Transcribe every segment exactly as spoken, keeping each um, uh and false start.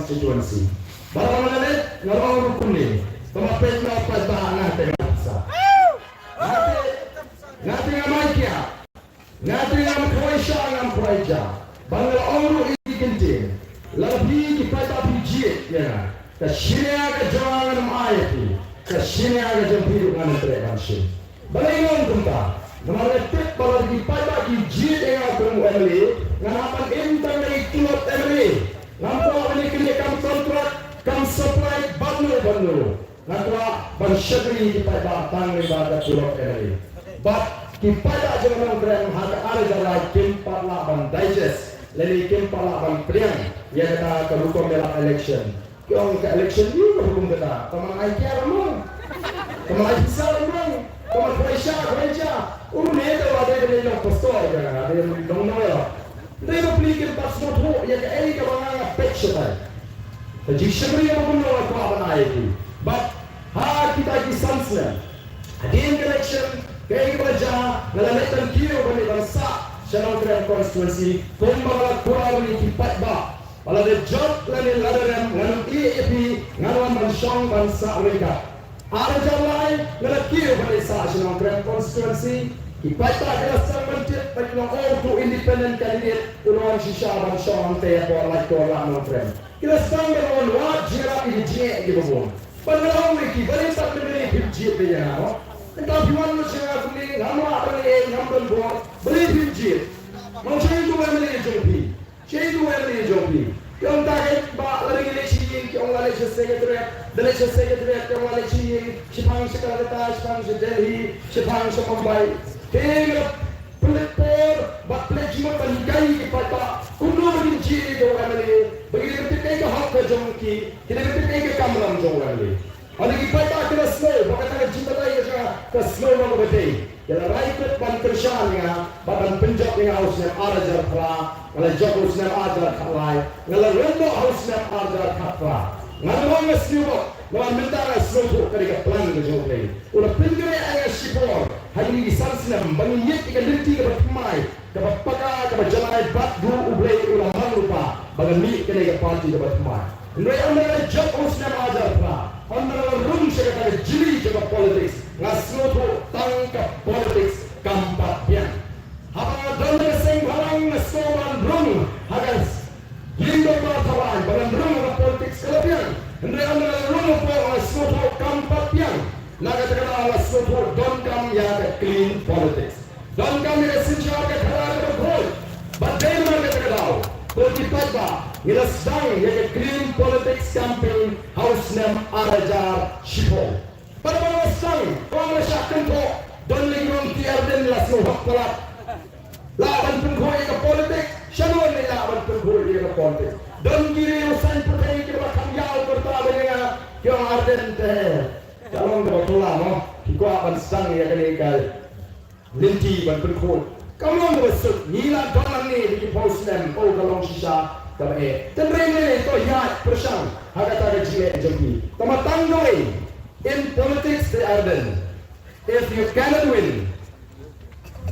constituency. Ba la leh nga long ruh kumne. Tang ba peit na peit ba nga te nga sa. Nga te nga mai kia. Nga te ngam khwai sha ngam khwai ja. Ba nga la ong ruh ïa ki ktien. Lada phi ki paidbah phi jied ïa nga, ka shiliang ka jong nga ngam ai ïa phi. Ka shiliang ka jong phi ruh ngan treh ban shim. Balei nga ong kumta? Namar nga tip ba lada ki paidbah ki jied ïa nga kum u M L A, ngan hap ban im tang da ki tulop M L A. Ngam kwah ban ïakynduh kam kontrak, kam supply bad no bad no. Nga kwah ban shakri ki paidbah tang lyngba ka tulop M L A. Bad ki paidbah jong Nongkrem ha ka ar hajar lai kim pat lah ban digest lane kim pat lah ban pdiang ïa kata ka rukom ïalap election. Ki ong ka election ïa ka hukum kata. Ka man ai kiar mo. Ka man ai pisa mo. Ka man khwai sha khwai sha. U ne da wa dei ka dei long pastor ka dei long nongwei. Dei ba pli kim pat sngewthuh ïa kaei kaba nga nga peit shatai. Ka jingshakri kaba kumno nga kwah ban ai ïa ki. Bad ha kita ki san snem hadien ka election, kaei kaba jia, nga la leit ban kiew ban leit ban sah sha Nongkrem constituency kumba nga la kular ïa ki paidbah. Ba lada jop lane lada rem ngan ïeh ïa phi, ngan wan ban shong ban sah ryngkat. Ar hajar lai nga la kiew ban leit sah sha Nongkrem constituency. Ki paidbah ki la sdang ban tip ba ki long, oh, uto independent candidate u la wan shisha ban shong hangtei hapoh Laitkor Lad Nongkrem. Ki la sdang ban wan wad jingïarap ïa ki jingeh kiba bun. Bad nga la ong ïa ki, balei pat mynta phim jied ïa nga, mo? Mynta phi wan lut sha nga kumne, ngam lah ban leh, ngam don bor. Balei phim jied? Mo, shaei uto u M L A jong phi? Shaei uto u M L A jong phi? Ki ong, ta, eh, bah, lada ngi leit sha ïing, ki ong, la leit sha Secretariat, da leit sha Secretariat, ki ong, la leit sha ïing, shiphang sha Calcutta, shiphang sha Delhi, shiphang sha Mumbai. Te nga pynleit por bad pynleit jingmut ban hikai ïa ki paidbah kumno ba kin jied ïa u M L A, ba ki dei ban tip kaei ka hok ka jong ki, ki dei ban tip kaei ka kamram jong u M L A. Hynrei ki paidbah ki la sngew ba kata ka jingbatai ka jong nga ka sngew long kaba dei. Ki la rai kut ban kyrshan ïa nga bad ban pynjop ïa nga ha u snem ar hajar phra. Nga la jop ha u snem ar hajar khatlai. Nga la rem noh ha u snem ar hajar khatphra. Nga la ong nga sngewbha namar mynta nga sngewthuh ka dei ka plan ka jong U Blei. U la pynkhreh ïa nga shipor ha kine ki san snem ba ngin ïeit ïa ka lynti kaba thymmai, kaba paka, kaba janai bad ruh U Blei u la mang lypa ba ngan mih kane ka party kaba thymmai. Hynrei ynda nga la jop ha u snem ar hajar phra, ynda nga la rung sha kata ka jylli jong ka politics, nga sngewthuh tang ka politics kam pat biang. Haba nga don ha ka seng bhalang nga sngewbha ban rung ha ka ïing dorbar thaw aiñ, ba ngan rung ha ka politics ka la biang. Hynrei ynda nga la rung hapoh nga sngewthuh kam pat biang. Na kata ka daw nga sngewthuh donkam ïa ka clean politics. Donkam ïa ka synshar ka khadar kaba khuid. Bad dei namar kata ka daw ko ki paidbah ngi la sdang ïa ka clean politics campaign ha u snem ar hajar shiphew. Bad ba la sdang, ba la shah kynthoh, don lei ki ong T. Ardent la sngewhok palat. Lah ban pynkhuid ïa ka politics, shano lei lah ban pynkhuid ïa ka politics. Don ki riew saiñ pyrthei kiba kham ïaw kyrta ba ïa nga, ki ong Ardent te. Ka long kaba kylla mo, ki kwah ban sdang ïa kane ka lynti ban pynkhuid. Kam long kaba suk, ngi la don hangne da ki phew snem, oh ka long shisha kaba eh. Hynrei ne to ïaid pyrshang ha kata ka jingeh jong ki. Tangba tang kawei, in politics, T. Ardent, if you cannot win,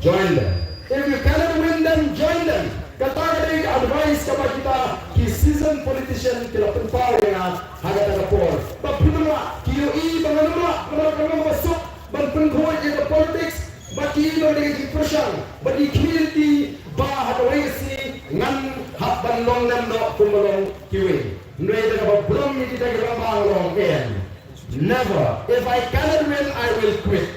join them. If you cannot win them, join them. Kata ka dei ka advice kaba kita ki seasoned politician ki la pynpaw ïa nga ha kata ka por. Ba phin ym lah, ki ïohi ba ngan ym lah, namar ka long kaba suk ban pynkhuid ïa ka politics, ba ki ïohi ba dei ka jingpyrshang, ba ki khmih lynti ba ha kawei ka sngi ngan hap ban long lem noh kumba long kiwei. Hynrei da kaba burom ïa kita ki rangbah nga ong em. Never. If I cannot win, I will quit.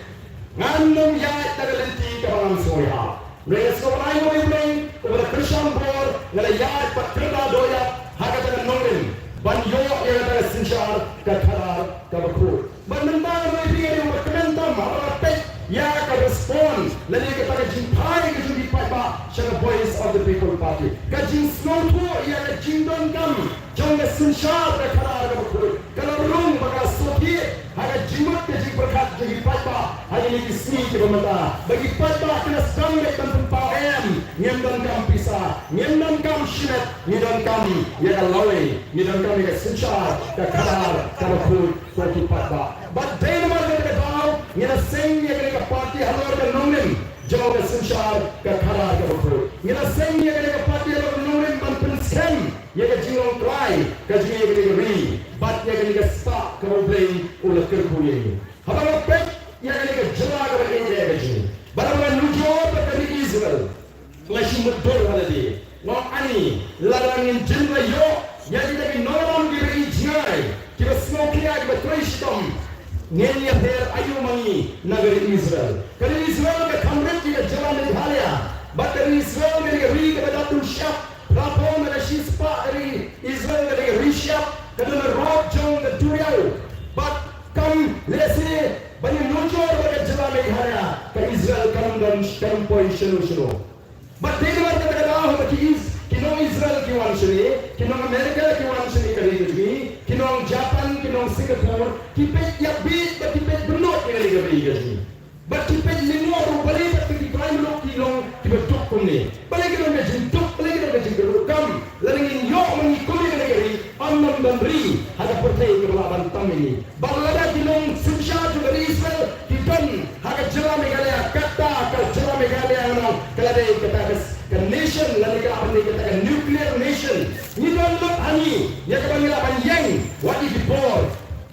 Ngan ym ïaid na ka lynti kaba ngam sngewbha. Hynrei nga sngewbha ïa U Blei uba la kyrshan bor, nga la ïaid bad kyrdan dohïap ha kata ka nongrim ban ïoh ïa kata ka synshar ka khadar kaba khuid. Bad mynta nga ruh nga dei uba kmen tam haba nga peit ïa ka response lane kata ka jingphai ka jong ki paidbah sha ka Voice of the People Party. Ka jingsngewthuh ïa ka jingdonkam jong ka synshar ka khadar kaba khuid ka la rung ba ka la sngewthuh ha ka jingmut ka jingpyrkhat jong ki paidbah ha kine ki sngi kiba mynta. Ba ki paidbah ki la sdang beit ban pynpaw em, ngim donkam pisa, ngim donkam shimet, ngi donkam ïa ka lawei, ngi donkam ïa ka synshar ka khadar kaba khuid ko ki paidbah. Bad dei namar kata ka daw ngi la seng ïa kane ka party halor ka nongrim jong ka synshar ka khadar kaba khuid. Ngi la seng ïa kane ka party halor ka nongrim ban pynskhem ïa ka jinglong trai ka jong ngi ïa kane ka ri bad ïa kane ka spah kaba U Blei u la kyrkhu ïa ngi. Haba nga peit ïa kane ka jylla kaba ïeit ïa ka jong ngi bad haba nga nujor bad ka ri Israel, nga shu mutdur ha lade. Nga ong ani, lada ngin jin la ïoh ïa kita ki nongïalam kiba ïeit jngai, kiba sngewkhia, kiba trei shitom, ngin ïapher aïu ma ngi na ka ri Israel? Ka ri Israel ka kham rit ïa ka jylla Meghalaya bad ka ri Israel ka dei ka ri kaba dap dushiap. Phra phew na ka shispah ka ri Israel ka dei ka ri shiap, ka don na rud jong ka duriaw. Bad kam lehse ban ïanujor bad ka jylla Meghalaya, ka Israel kam don, kam poi shano shano. Bad dei namar kata ka daw haba ki Is-, ki nong Israel ki wan shane, ki nong America ki wan shane ka ri ka jong ngi, ki nong Japan, ki nong Singapore, ki peit ïa bit bad ki peit bynnud ïa kane ka ri ka jong ngi. Bad ki peit lyngngoh ruh balei bad ki trai muluk ki long kiba duk kumne. Balei ki long ka jingduk, balei ki long ka jingkyrduh? Kam, lada ngin ïoh ma ngi kumne kane ka ri, ym don ri ha ka pyrthei kaba lah ban tam ïa ngi. Bad lada ki nongsynshar jong ka ri Israel ki don ha ka jylla Meghalaya, kata ka jylla Meghalaya ngan ong ka la dei kata ka s-, ka nation, lane ka la ban dei kata ka nuclear nation. Ngi don lut hangne ïa kaba ngi lah ban ïeng wat ïa ki bor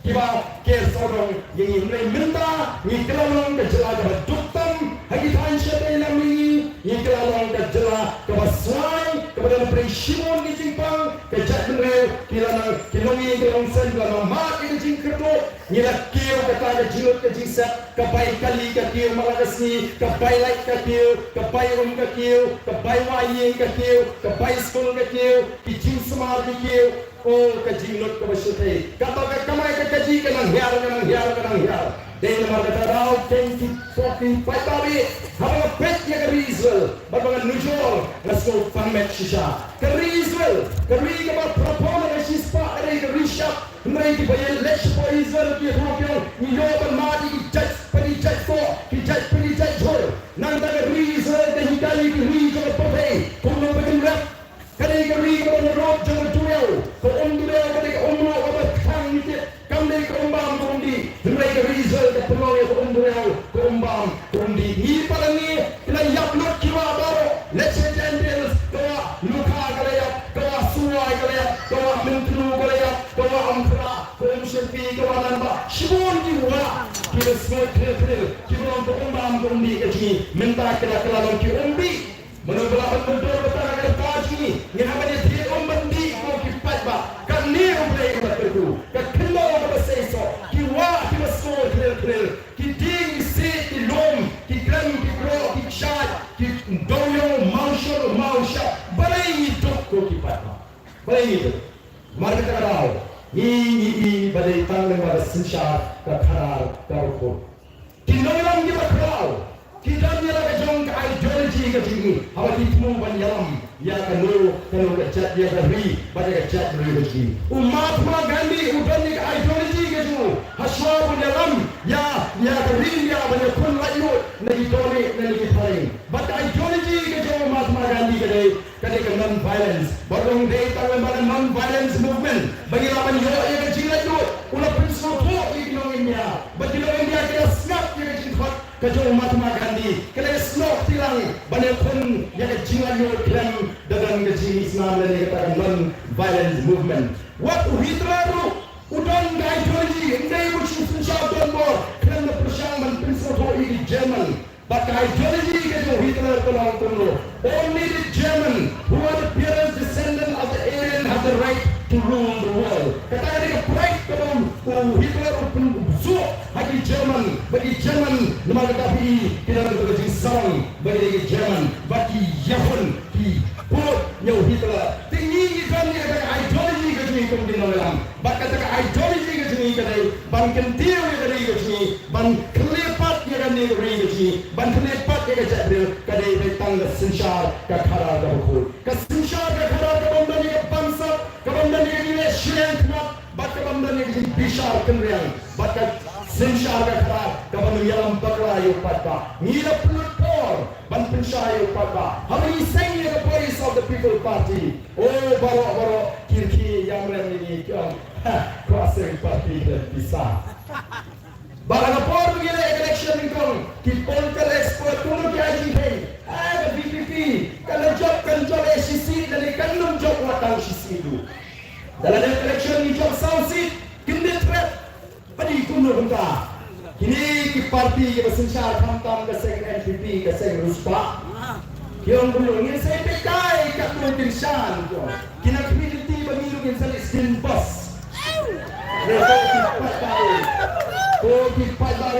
kiba ker sawdong ïa ngi. Hynrei mynta ngi kylla long ka jylla kaba duk tam ha ki thaiñ shatei lam ïa ngi. Ngi kylla long ka jylla kaba swai, kaba don pyrshah shibun ki jingpang, ka jaitbynriew ki la nang, ki longïing ki longseng ki la nang mad ïa ka jingkyrduh. Ngi la kiew kata ka jinglut ka jingset, ka bai kali ka kiew man la ka sngi, ka bai lait ka kiew, ka bai um ka kiew, ka bai wah ïing ka kiew, ka bai skul ka kiew, ki jingsumar ki kiew. O, ka jinglut kaba shyrkhei. Kata ka kamai ka kajih ka nang hiar, ka nang hiar, ka nang hiar. Dei namar kata daw keiñ ki pop ki paidbah, haba nga peit ïa ka ri Israel bad ba nga nujor, nga sngew pang met shisha. Ka ri Israel, ka ri kaba phra phew na ka shispah ka dei ka ri shyiap. Hynrei kiba ïaleit shapoh Israel ki ïathuh ki ong, ngi ïoh ban mad ïa ki jait, peit ki jait soh, ki jait, peit ki jait jhur. Nangta ka ri Israel ka hikai ïa ki ri jong ka pyrthei kumno ba kin rep. Ka dei ka ri kaba na rud jong ka duriaw, ka um duriaw ka dei ka um ruh kaba khang ngi tip. Kam dei ka um bam ka um dih, hynrei ka ri Israel ka pynlong ïa ka um duriaw, ka um bam ka um dih. Ngi pat hangne ki la ïap lut ki wah baroh, lehse Gentiles, ka wah Lukha ka la ïap, ka wah Suwai ka la ïap, ka wah Myntdu ka la ïap, ka wah Umkhrah, ka um Shyrpi, ka wah Nanbah, shibun ki wah kiba sngewthuh thuh, kiba long ka um bam ka um dih ka jong ngi. Mynta ki la kylla long ki um dih. Mano ba lah ban mutdur bad kata ka rta jong ngi? Ngin hap ban ïa thied um ban dih ko ki paidbah. Kane U Blei uba kyrkhu, ka khyndew kaba seisoh, ki wah kiba sngew khlel khlel, ki dieng ki siej ki lum, ki krem ki kroh ki kshaid, ki dewiong mawshur mawshah. Balei ngi duk ko ki paidbah? Balei ngi duk? Namar kata ka daw ngi, ngi i ba dei tang lyngba ka synshar ka khadar kaba khuid. Ki nongïalam kiba khraw ki don ïa la ka jong ka ideology ka jong ki haba ki thmu ban ïalam ïa kano kano ka jait, ïa ka ri bad ïa ka jaitbynriew ka jong ki. U Mahatma Gandhi u don ïa ka ideology ka jong u. Hashwa ban ïalam ïa, ïa ka ri India ban ïakhun laitluid na ki dohlieh, na ki phareng. Bad ka ideology ka jong u Mahatma Gandhi ka dei, ka dei ka non-violence. Bad long dei tang lyngba ka non-violence movement ba ngi lah ban ïoh ïa ka jinglaitluid. U la pynsngewthuh ïa ki nong India, bad ki nong India ki la sngap ïa ka jingkhot ka jong u Mahatma Gandhi. Ki la snoh kti lang ban ïakhun ïa ka jinglaitluid khlem da don ka jingmihsnam lane kata ka non-violence movement. Wat u Hitler ruh u don ka ideology, ym dei ba u shu synshar donbor khlem da pyrshang ban pynsngewthuh ïa ki German. Bad ka ideology ka jong u Hitler ka long kumno? Only the German, who are the purest descendant of the Aryan, have the right to rule the world. Kata ka dei ka pride kaba u Hitler u pynsuh ha ki German, ba ki German, namar kata phi i ki don kata ka jingsarong ba ki dei ki German, ba ki ïakhun, ki pud ïa u Hitler. Te ngi ngi don ïa kata ka ideology ka jong ngi kum ki nongïalam. Bad kata ka ideology ka jong ngi ka dei ban kyntiew ïa ka ri ka jong ngi, ban khleh pat ïa kane ka ri ka jong ngi, ban khleh pat ïa ka jaitbynriew, ka dei beit tang ka synshar ka khadar kaba khuid. Ka synshar ka khadar kabym don ïa ka bamsap, kabym don ïa ka jingleh shiliang khmat, bad kabym don ïa ka jingbishar kynriang, bad ka synshar ka khadar kaba nym ïalam bakla ïa u paidbah. Ngi la pynlut por ban pynshai ïa u paidbah haba ngi seng ïa ka Voice of the People Party. O baroh baroh ki rkhie ïamrem ïa ngi ki ong, ha, Crossing Party khlem pisa. Bad ha ka por ba ngi leh election nyngkong, ki pollster expert kumno ki ai jingkheiñ, ha, ka V P P Kan jop, kan jop eh shi seat, lane kan ym jop wat tang shi seat ruh. Da la dep election ngi jop saw seat, kin dei threat. Padi kumno kumta. Kine ki party kiba synshar khamtam ka seng N P P, ka seng riewspah. Ki ong kumno, ngin sa peit kai katno kin shan, ki ong. Ki nang khmih lynti ba ngi ruh ngin sa leit sdin bus. Ko ki paidbah, ko ki paidbah,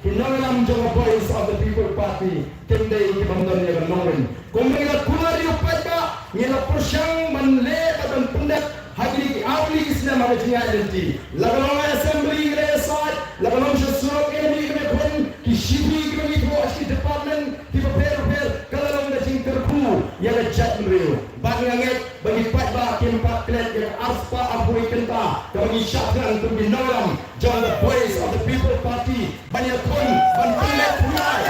ki nongïalam jong ka Voice of the People Party. Kim dei ki bym don ïa ka nongrim. Kumba ngi la kular ïa u paidbah, ngi la pyrshang ban leh bad ban pyndep ha kine ki arphew ki snem ha ka jingïaid lynti. La ka long ha assembly ngi la ïasaid, la ka long sha surok ngi la mih ban ïakhun, ki shithi kiba ngi thoh ha ki department kiba pher bapher, ka la long ka jingkyrkhu ïa ka jaitbynriew. Bad nga ngeit ba ngi paidbah kim pat klet ïa ka arspah arphew kynta kaba ngi shah thngan kum ki nongïalam jong the Voice of the People Party ban ïakhun ban pynbeit thymmai.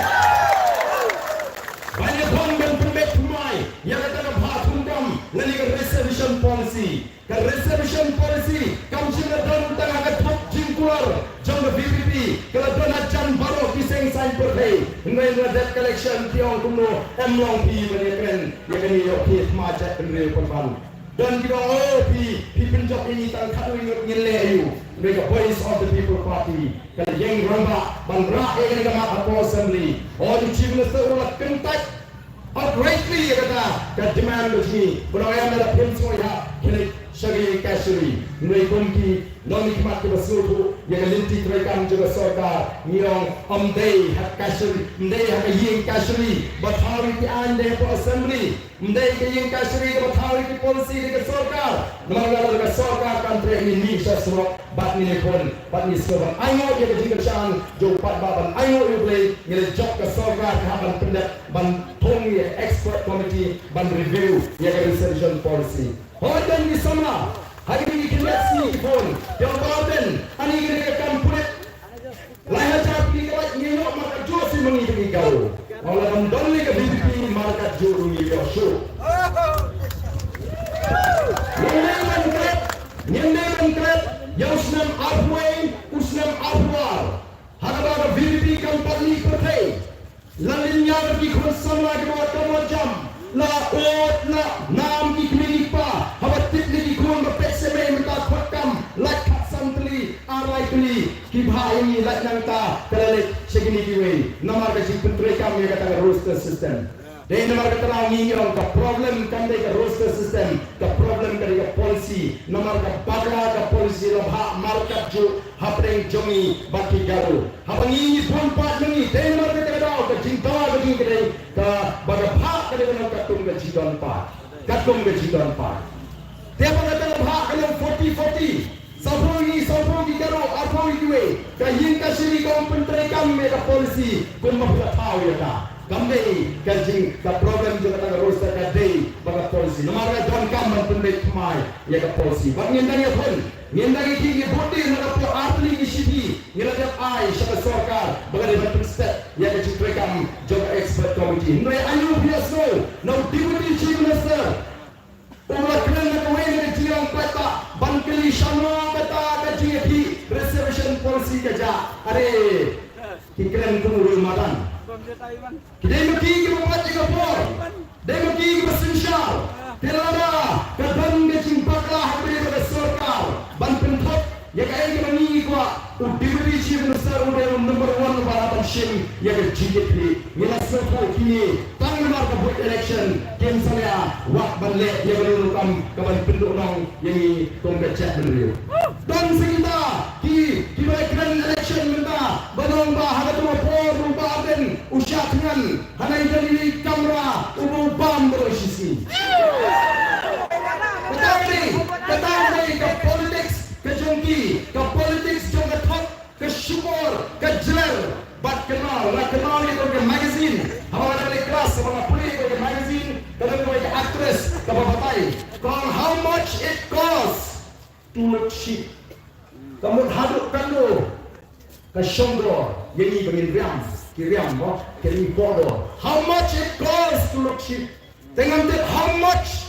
Ban ïakhun ban pynbeit thymmai ïa kata ka bhah thungkam lane ka reservation policy. Ka reservation policy kam shym la don tang ha ka thup jingkular jong ka V P P, ka la don ha jan baroh ki seng saiñ pyrthei. Hynrei la dep ka election ki ong kumno, em long phi ban ïakren ïa kane ïa u phi thymmai jaitbynriew pynban. Don kiba ong, oh, phi, phi pynjop ïa ngi tang khatwei ngut, ngin leh aïu? Hynrei ka Voice of the People Party ka la ïeng rangbah ban rah ïa kane ka mat hapoh Assembly. Oh, u Chief Minister u la kyntait outrightly ïa kata ka demand ka jong ngi. Ba ong em, lada phim sngewthuh, khie leit sha ka Treasury. Hynrei kum ki nongmihkhmat kiba sngewthuh ïa ka lynti treikam jong ka sorkar, ngi ong, ym dei ha ka Treasury, ym dei ha ka ïing Treasury ba thaw ïa ki aiñ, dei hapoh Assembly. Ym dei ka ïing Treasury kaba thaw ïa ki policy da ka sorkar. Namar nga la ka sorkar kan treh, ngi mih sha surok bad ngi ïakhun bad ngi sngewbha ban ainguh ïa ka jingkyrshan jong u paidbah, ban ainguh ïa U Blei. Ngi la jop ka sorkar ka hap ban pyndep, ban thung ïa expert committee ban review ïa ka reservation policy. Hooid, don ki samla ha kine ki khyndiat sngi ki phone, ki ong, Bah Ardent, ani kane ka kam pulit. Lai hajar tylli ka lait ngi ïoh markatjuh shi ma ngi ki Garo. Nga ong lada ym don ne ka V P P markatjuh ruh ngi ïoh shuh. Ngim dei ban klet, ngim dei ban klet ïa u snem arphew wei, u snem arphew ar, ha kaba ka V P P kam pat mih pyrthei. La lynñiar ki khun samla kiba wad kam wad jam. La ud la nam ki kmie ki kpa haba tip ïa ki khun ba peit sha mei mynta, khot kam, lait khatsan tylli, ar lai tylli. Ki bha ïa ngi, lait nangta ka la leit sha kine kiwei. Namar ka jingpyntreikam ïa kata ka roster system. Dei namar kata ngi ong ka problem kam dei ka roster system, ka problem ka dei ka policy. Namar ka bakla ka policy la bhah markatjuh hapdeng jong ngi bad ki Garo. Haba ngi, ngi bun paid ma ngi, dei namar kata ka daw, ka jingdawa ka jong ngi ka dei kaba ka bhah ka dei ka long katkum ka jingdon paid. Katkum ka jingdon paid. Te haba kata ka bhah ka long forty forty, sawphew ngi, sawphew ki Garo, arphew kiwei, ka ïing Treasury kam pyntreikam ïa ka policy kumba phi la thaw ïa ka. Kam dei ka jing, ka problem jong kata ka roster, ka dei ba ka policy. Namar ka donkam ban pynbeit thymmai ïa ka policy. Bad ngin dang ïakhun, ngin dang ïakhun, ngi bud dien na ka por ar tylli ki shithi ngi la dep ai sha ka sorkar ba ka dei ban pynstet ïa ka jingtreikam jong ka expert committee. Hynrei aïu phi ïohsngew na u Deputy Chief Minister, u la kren na kawei na ka jingïalang paidbah ban kylli shano kata ka jingïakhih reservation policy ka jah. Are ki kren kum u riew madan. Ki dei ma ki kiba pait ïa ka por, dei ma ki kiba synshar. Te lada ka don ka jingbakla ha kaba ïadei bad ka sorkar ban pynthut ïa kaei kaba ngi ngi kwah, u Deputy Chief Minister u dei u number one uba hap ban shim ïa ka jingkitkhlieh. Ngi la sngewthuh kine tang namar ka vote election, kim sa leh wat ban leh ïa kano kano ka kam kaban pynduhnong ïa ngi kum ka jaitbynriew. Don sa kita ki, kiba la kren election mynta ba ong ba ha kato ka por u Bah Ardent u shah thngan ha nai da liang kamra uba u bam baroh shi sngi. Kata ka dei, kata ka dei ka politics ka jong ki, ka politics jong ka thok, ka shukor, ka jler bad ka kynmaw. Nga kynmaw ïa ka magazine, haba nga dang leit klas, haba nga pule ïa ka magazine, ka don kawei ka actress kaba batai, ka ong, "How much it costs to look cheap." Ka mut haduh katno ka shongdor ïa ngi ba ngin riam, ki riam mo, ki riam kordor. How much it costs to look cheap. Te ngam tip how much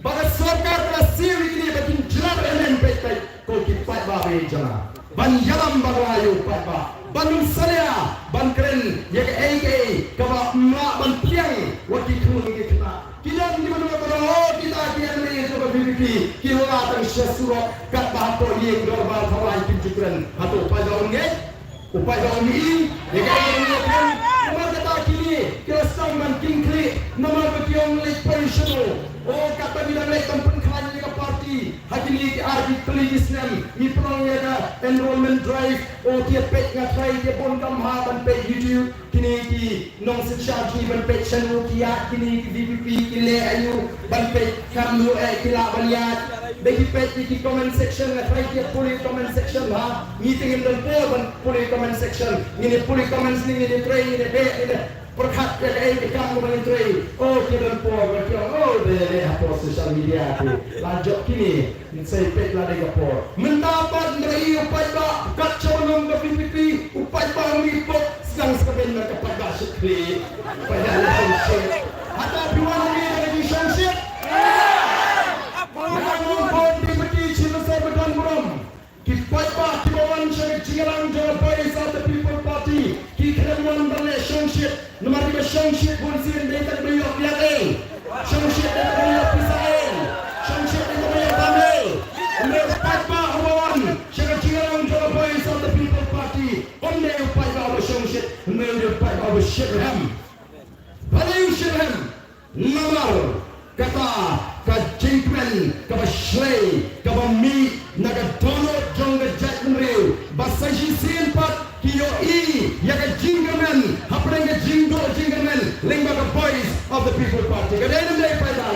ba ka sorkar ka la siew ïa kine ba kin jlan em em peit peit ko ki paidbah ba ïeit jong nga. Ban ïalam bakla ïa u paidbah. ban ym salia ban kren ïa kaei kaei kaba ym lah ban pdiang wat ki khun ki khynnah. Ki don kiba ong ba, oh, kita ki MLA jong ka VPP ki la tang sha surok katba hapoh ïing dorbar tharai kim ju kren. Hato u paidbah un ngeit? U paidbah un ïohi ïa kaei kaba ngi ïa kren? Namar kata kine ki la sdang ban kyngkhlieh namar ba ki ong leit poi shano. Oh, kata ngi dang leit ban pynkhlaiñ ïa ka party. Ha kine ki ar ki tylli ki snem ngi pynlong ïa ka enrollment drive. Oh, ki ïa peit, nga tharai ki ïa bun kam ha ban peit YouTube. Kine ki nongsynshar ki ban peit shano ki ïaid, kine ki VPP ki leh aïu ban peit, kamno eh ki lah ban ïaid. Ba ki peit ïa ki comment section, nga tharai ki ïa pule comment section ha. Ngi te ngim don por ban pule comment section. Ngin ïa pule comments ne ngin ïa trei, ngin ïa beh, ngin ïa pyrkhat ïa kaei ka kam kaba ngin trei. Oh, ki don por ban ki ong, oh, dei leh hapoh social media ki. La jop kine. Ngin sa ïa peit lade ka por. Mynta pat ngi ïohi u paidbah kat shaba long ka VPP, u paidbah u mih pok sdang sa ka bynta ka paidbah shit khlieh. Paidbah la shongshit. Hata phi wan hangne da ka jingshongshit. Nga ong bun ki party chief minister ba don burom. Ki paidbah kiba wan sha ka jingïalang jong ka Voice of the People Party ki khlem wan ban leh shongshit. Namar kiba shongshit bun sien dei tang ba ïoh ïa ei. Shongshit dei tang ba ïoh pisa ei. Shongshit dei tang ba ïoh bam ei. Ym dei u paidbah uba wan sha ka jingïalang jong ka Voice of the People Party. Ym dei u paidbah uba shongshit. Ym dei u paidbah uba shitrhem. Balei u shitrhem? Namar kata ka jingkmen kaba shlei kaba mih na ka dohnud jong ka jaitbynriew ba sa shisien pat ki ïohi ïa ka jingkyrmen hapdeng ka jingduh jingkyrmen lyngba ka Voice of the People Party. Ka dei ne ym dei, paidbah?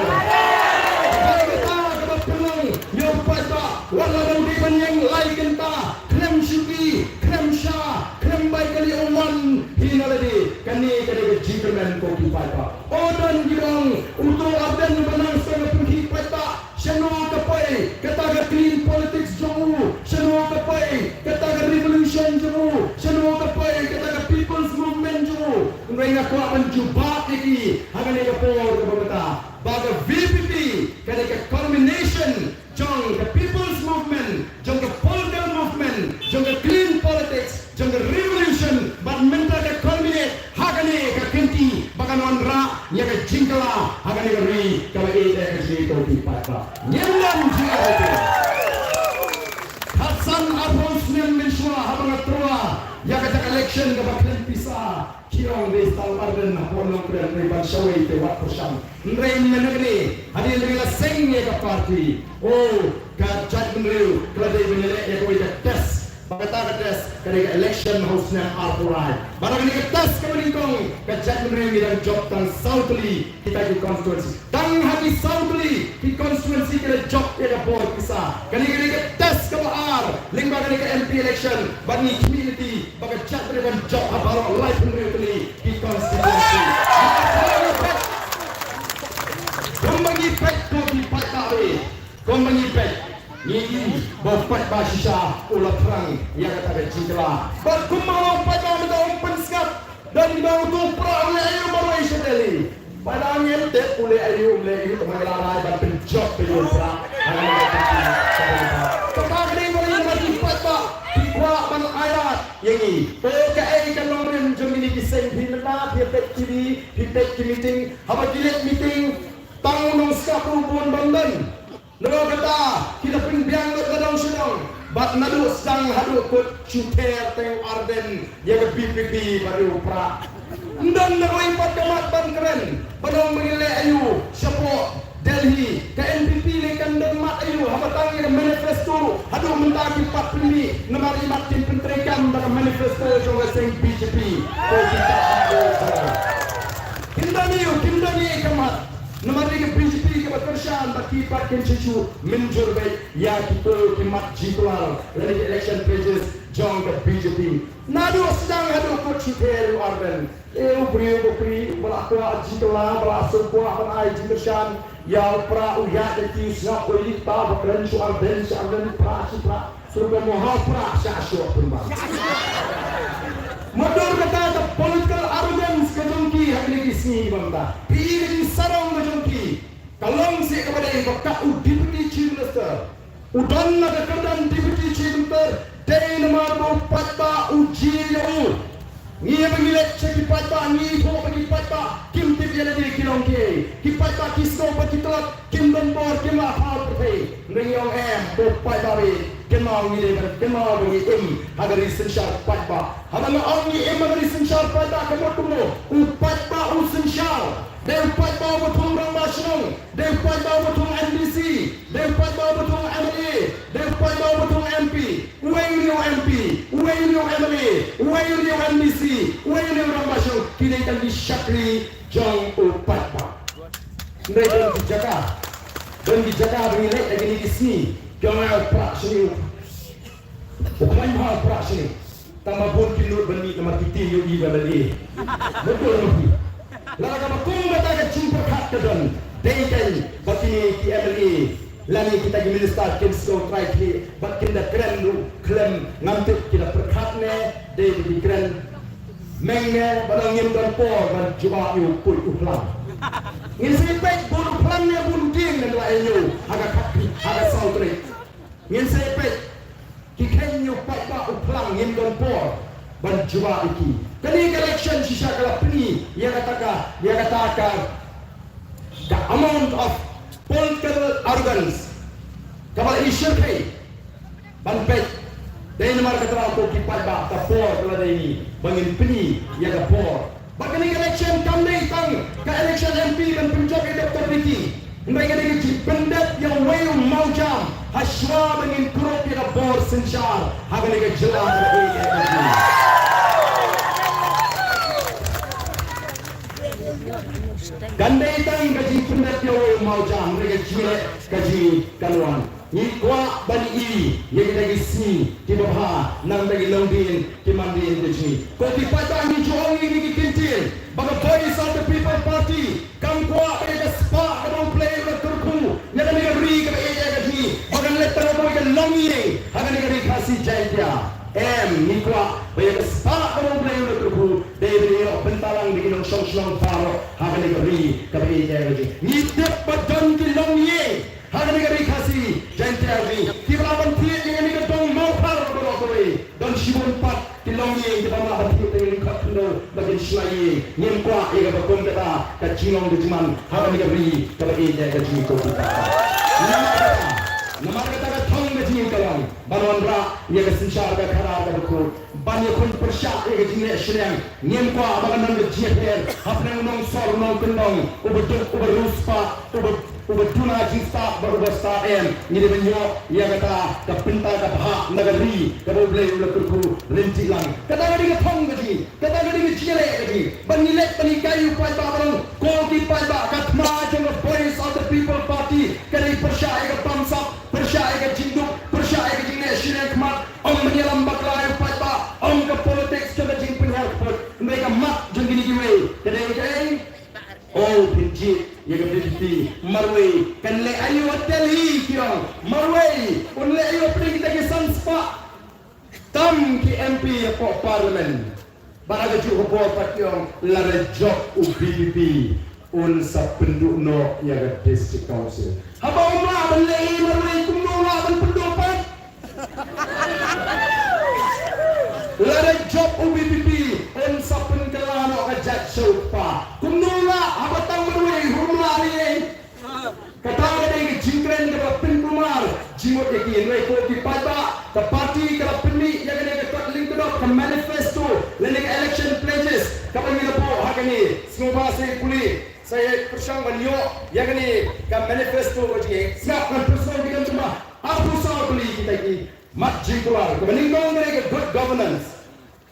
Ka dei kata kaba pynlong ïa u paidbah wat la dang dei ban ïeng lai kynta, khlem shuki, khlem sha, khlem bai kali, u wan hi na lade. Kane ka dei ka jingkyrmen ko ki paidbah. O don ki ong, uto u Ardent ba nang sdang ban pynkhih paidbah. Shano ka poi kata ka clean politics jong u? Shano ka poi kata ka revolution jong u? Shano ka poi kata ka people's movement jong u? Hynrei nga kwah ban jubab ïa ki ha kane ka por kaba mynta ba ka VPP ka dei ka culmination jong ka people's movement, jong ka political movement, jong ka clean politics, jong ka revolution, bad mynta ka culminate ha kane ka kynti ba kan wanrah ïa ka jingkylla ha kane ka ri kaba ïeit ka jong ngi ko ki paidbah. Ngim don jingïaroh. Khatsan arphew snem mynshuwa haba nga tyrwa ïa kata ka election kaba khlem pisa, ki ong dei tang Ardent hapoh Nongkrem, dei ban shawei te wat pyrshang. Hynrei mynne kane hadien ba ngi la seng ïa ka party, o, ka jaitbynriew ka la dei ban ïaleh ïa kawei ka test. Ba kata ka test ka dei ka election ha u snem arphew lai. Bad ha kane ka test kaba nyngkong ka jaitbynriew ngi dang jop tang saw tylli kita ki constituency. Tang ha ki saw tylli ki constituency ki la jop ïa ka bor pisa. Kane ka dei ka test kaba ar lyngba kane ka MP election. Bad ngi khmih lynti ba ka jaitbynriew kan jop ha baroh laiphew hynriew tylli ki constituency. Kumba ngi peit ko ki paidbah, kumba ngi peit, ngi i ba u paidbah shisha u la thrang ïa kata ka jingkylla. Bad kumba u paidbah mynta um pynsngap, don kiba ong uto u Prah u leh aïu marwei sha Delhi. Paidbah, ngim tip u leh aïu um leh aïu, tangba ngi la rai ban pynjop ïa u Prah. Kata ka dei ba ngi, ngi paidbah ki kwah ban ai lad ïa ngi. O, kaei ka nongrim jong kine ki seng? Phi mynta phi peit TV, phi peit ki meeting, haba ki leit meeting tang u nongskap ruh bun bym don. Naduh kata ki la pynbiang lut na dong sha dong, bad naduh sdang haduh kut shu ther teng u Ardent ïa ka VPP bad u Prah. Ym don na kawei pat ka mat ban kren ban ong ba ngin leh aïu shapoh Delhi. Ka NPP lei kan don mat aïu haba tang ïa ka manifesto ruh haduh mynta kim pat pynmih namar i mat kim pyntreikam da ka manifesto jong ka seng BJP. Ko kita, kim don aïu, kim don aïu ka mat. Namar ïa ka BJP kaba kyrshan bad ki pat kin shu shu mynjur beit ïa kito ki mat jingkular lane ki election pledges jong ka BJP. Naduh sdang haduh kut shu ther u Ardent. E, u briew u bapli ba la kwah jingkylla, ba la sngewkwah ban ai jingkyrshan ïa u Prah, u ïaid lynti u sngap, u ïa leit ta ba kren shu Ardent, shu Ardent, Prah, shu Prah. Sngewbha mo ha u Prah sha shuh pynban. Mutdur kata ka political arrogance ka jong ki ha kine ki sngi ba mynta. Phi i ka jingsarong ka jong ki ka long seh kaba dei ba kat u Deputy Chief Minister u don na ka kyrdan Deputy Chief Minister, Dei namar ba u paidbah u jia ïa u. Ngi ba ngi leit sha ki paidbah ngi ïathuh ba ki paidbah kim tip ïa lade ki long kiei. Ki paidbah ki sngew ba ki tlot kim don bor kim lah thaw pyrthei. Hynrei ngi ong em, ko paidbah, ba kynmaw ngi dei ban kynmaw ba ngi im ha ka ri synshar paidbah. Haba nga ong ngi im ha ka ri synshar paidbah ka mut kumno? U paidbah u synshar. Dei u paidbah uba thung rangbah shnong. Dei u paidbah uba thung M D C. Dei u paidbah uba thung M L A. Dei u paidbah uba thung M P. Uwei u M P, uwei u M L A, uwei u M D C, uwei u rangbah shnong, ki dei tang ki shakri jong u paidbah. Hynrei don ki jaka, don ki jaka ba ngi leit ha kine ki sngi, ki ong ai u prah shane, u khlaiñ bha u prah shane. Tang ba bun ki nud ban mih namar ki tieng ïohi ba la dei. Betul betul. Lada kaba kum kata ka jingpyrkhat ka don, dei kein ba kine ki M L A lane kita ki minister kin sngewtrai khlieh bad kin da kren ruh khlem ngam tip ki da pyrkhat ne dei ba ki kren meng ne ba dang ngim don por ban jubab ïa u puit u phlang. Ngin sa ïa peit bun u phlang ne bun dieng ne la ïa u ha ka khatphra ha ka saw tarik. Ngin sa ïa peit ki kheiñ ïa u paidbah u phlang ngim don por ban jubab ïa ki. Kane ka election shisha ka la pyni ïa kata ka, ïa kata ka, ka amount of political arrogance kaba la i shyrkhei ban peit. Dei namar kata ko ki paidbah ka por ka la dei ngi ba ngin pyni ïa ka por. Ba kane ka election kam dei tang ka election M P ban pynjop ïa Doctor Ricky. Hynrei kane ka jingpyndep ïa uwei u mawjam ha shuwa ba ngin kurup ïa ka bor synshar ha kane ka jylla ka dei ka election. Kan dei tang ka jingpyndep ïa uwei u mawjam, hynrei ka jingeh ka jingkynmaw. Ngi kwah ban ïohi ïa kita ki sngi kiba bha na bynta ki longdien ki mandien ki jong ngi. Ko ki paidbah, ngi ju ong ïa kine ki kyntien ba ka Voice of the People Party kam kwah ba ïa ka spah kaba U Blei u la kyrkhu ïa kane ka ri kaba ïeit ïa ka jong ngi ba kan leit tang ha kawei ka longïing ha kane ka ri Khasi Jaiñtia. Em, ngi kwah ba ïa ka spah kaba U Blei u la kyrkhu dei ban ïoh bynta lang da ki nongshong shnong baroh ha kane ka ri kaba ïeit ïa ka jong ngi. Ngi tip ba don ki longïing ha kane ka ri Khasi Jaiñtia ri kiba lah ban thied ïa kane ka dong Mawphar baroh kawei. Don shibun pat ki longïing kiba lah ban thied ïa kane ka khyndew ba kin shna ïing. Ngim kwah ïa kaba kum kata ka jinglong ka jingman ha kane ka ri kaba ïeit ïa ka jong ngi ko ki paidbah. Namar kata, namar kata ka thong ka jong ngi ka long ban wanrah ïa ka synshar ka khadar kaba khuid. Ban ïakhun pyrshah ïa ka jingleh shiliang. Ngim kwah ba kan don ka jingïapher hapdeng u nongsor u nongkyndong, uba duk uba riewspah, uba, uba duna jingstad bad uba stad, em. Ngi dei ban ïoh ïa kata ka bynta ka bhah na ka ri kaba U Blei u la kyrkhu ryntih lang. Kata ka dei ka thong ka jong ngi, kata ka dei ka jingïaleh ka jong ngi. Ban ngi leit ban hikai ïa u paidbah ba long ko ki paidbah, ka thma jong ka Voice of the People Party ka dei pyrshah ïa ka bamsap, pyrshah ïa ka jingduk, pyrshah ïa ka jingleh shiliang khmat. Ym ban ïalam bakla ïa u paidbah, ym ka politics jong ka jingpynhiar kput. Hynrei ka mat jong kine kiwei ka dei kaei? O, phin jied ïa ka V P P. Marwei kan leh aïu ha Delhi, ki ong. Marwei un leh aïu hapdeng kita ki san spah tam ki M P hapoh Parliament. Bad ha kajuh ka por pat ki ong lada jop u V P P un sa pynduh noh ïa ka District Council. Haba um lah ban leh ei marwei, kumno lah ban pynduh pat? Lada jop u V P P un sa pynkylla noh ka jait sha u kpa. Kumno lah haba tang marwei, um lah leh ei? Kata ka dei ka jingkren kaba pynkulmar jingmut ïa ki. Hynrei ko ki paidbah, ka party ka la pynmih ïa kane ka kot lyngkdop, ka manifesto lane ka election pledges kaba ngi la buh ha kane. Sngewbha sa ïa pule, sa ïa pyrshang ban ïoh ïa kane ka manifesto ka jong ngi. Sngap, ngan pyrshang ki kam jong ba arphew saw tylli kita ki mat jingkular. Kaba nyngkong ka dei ka good governance.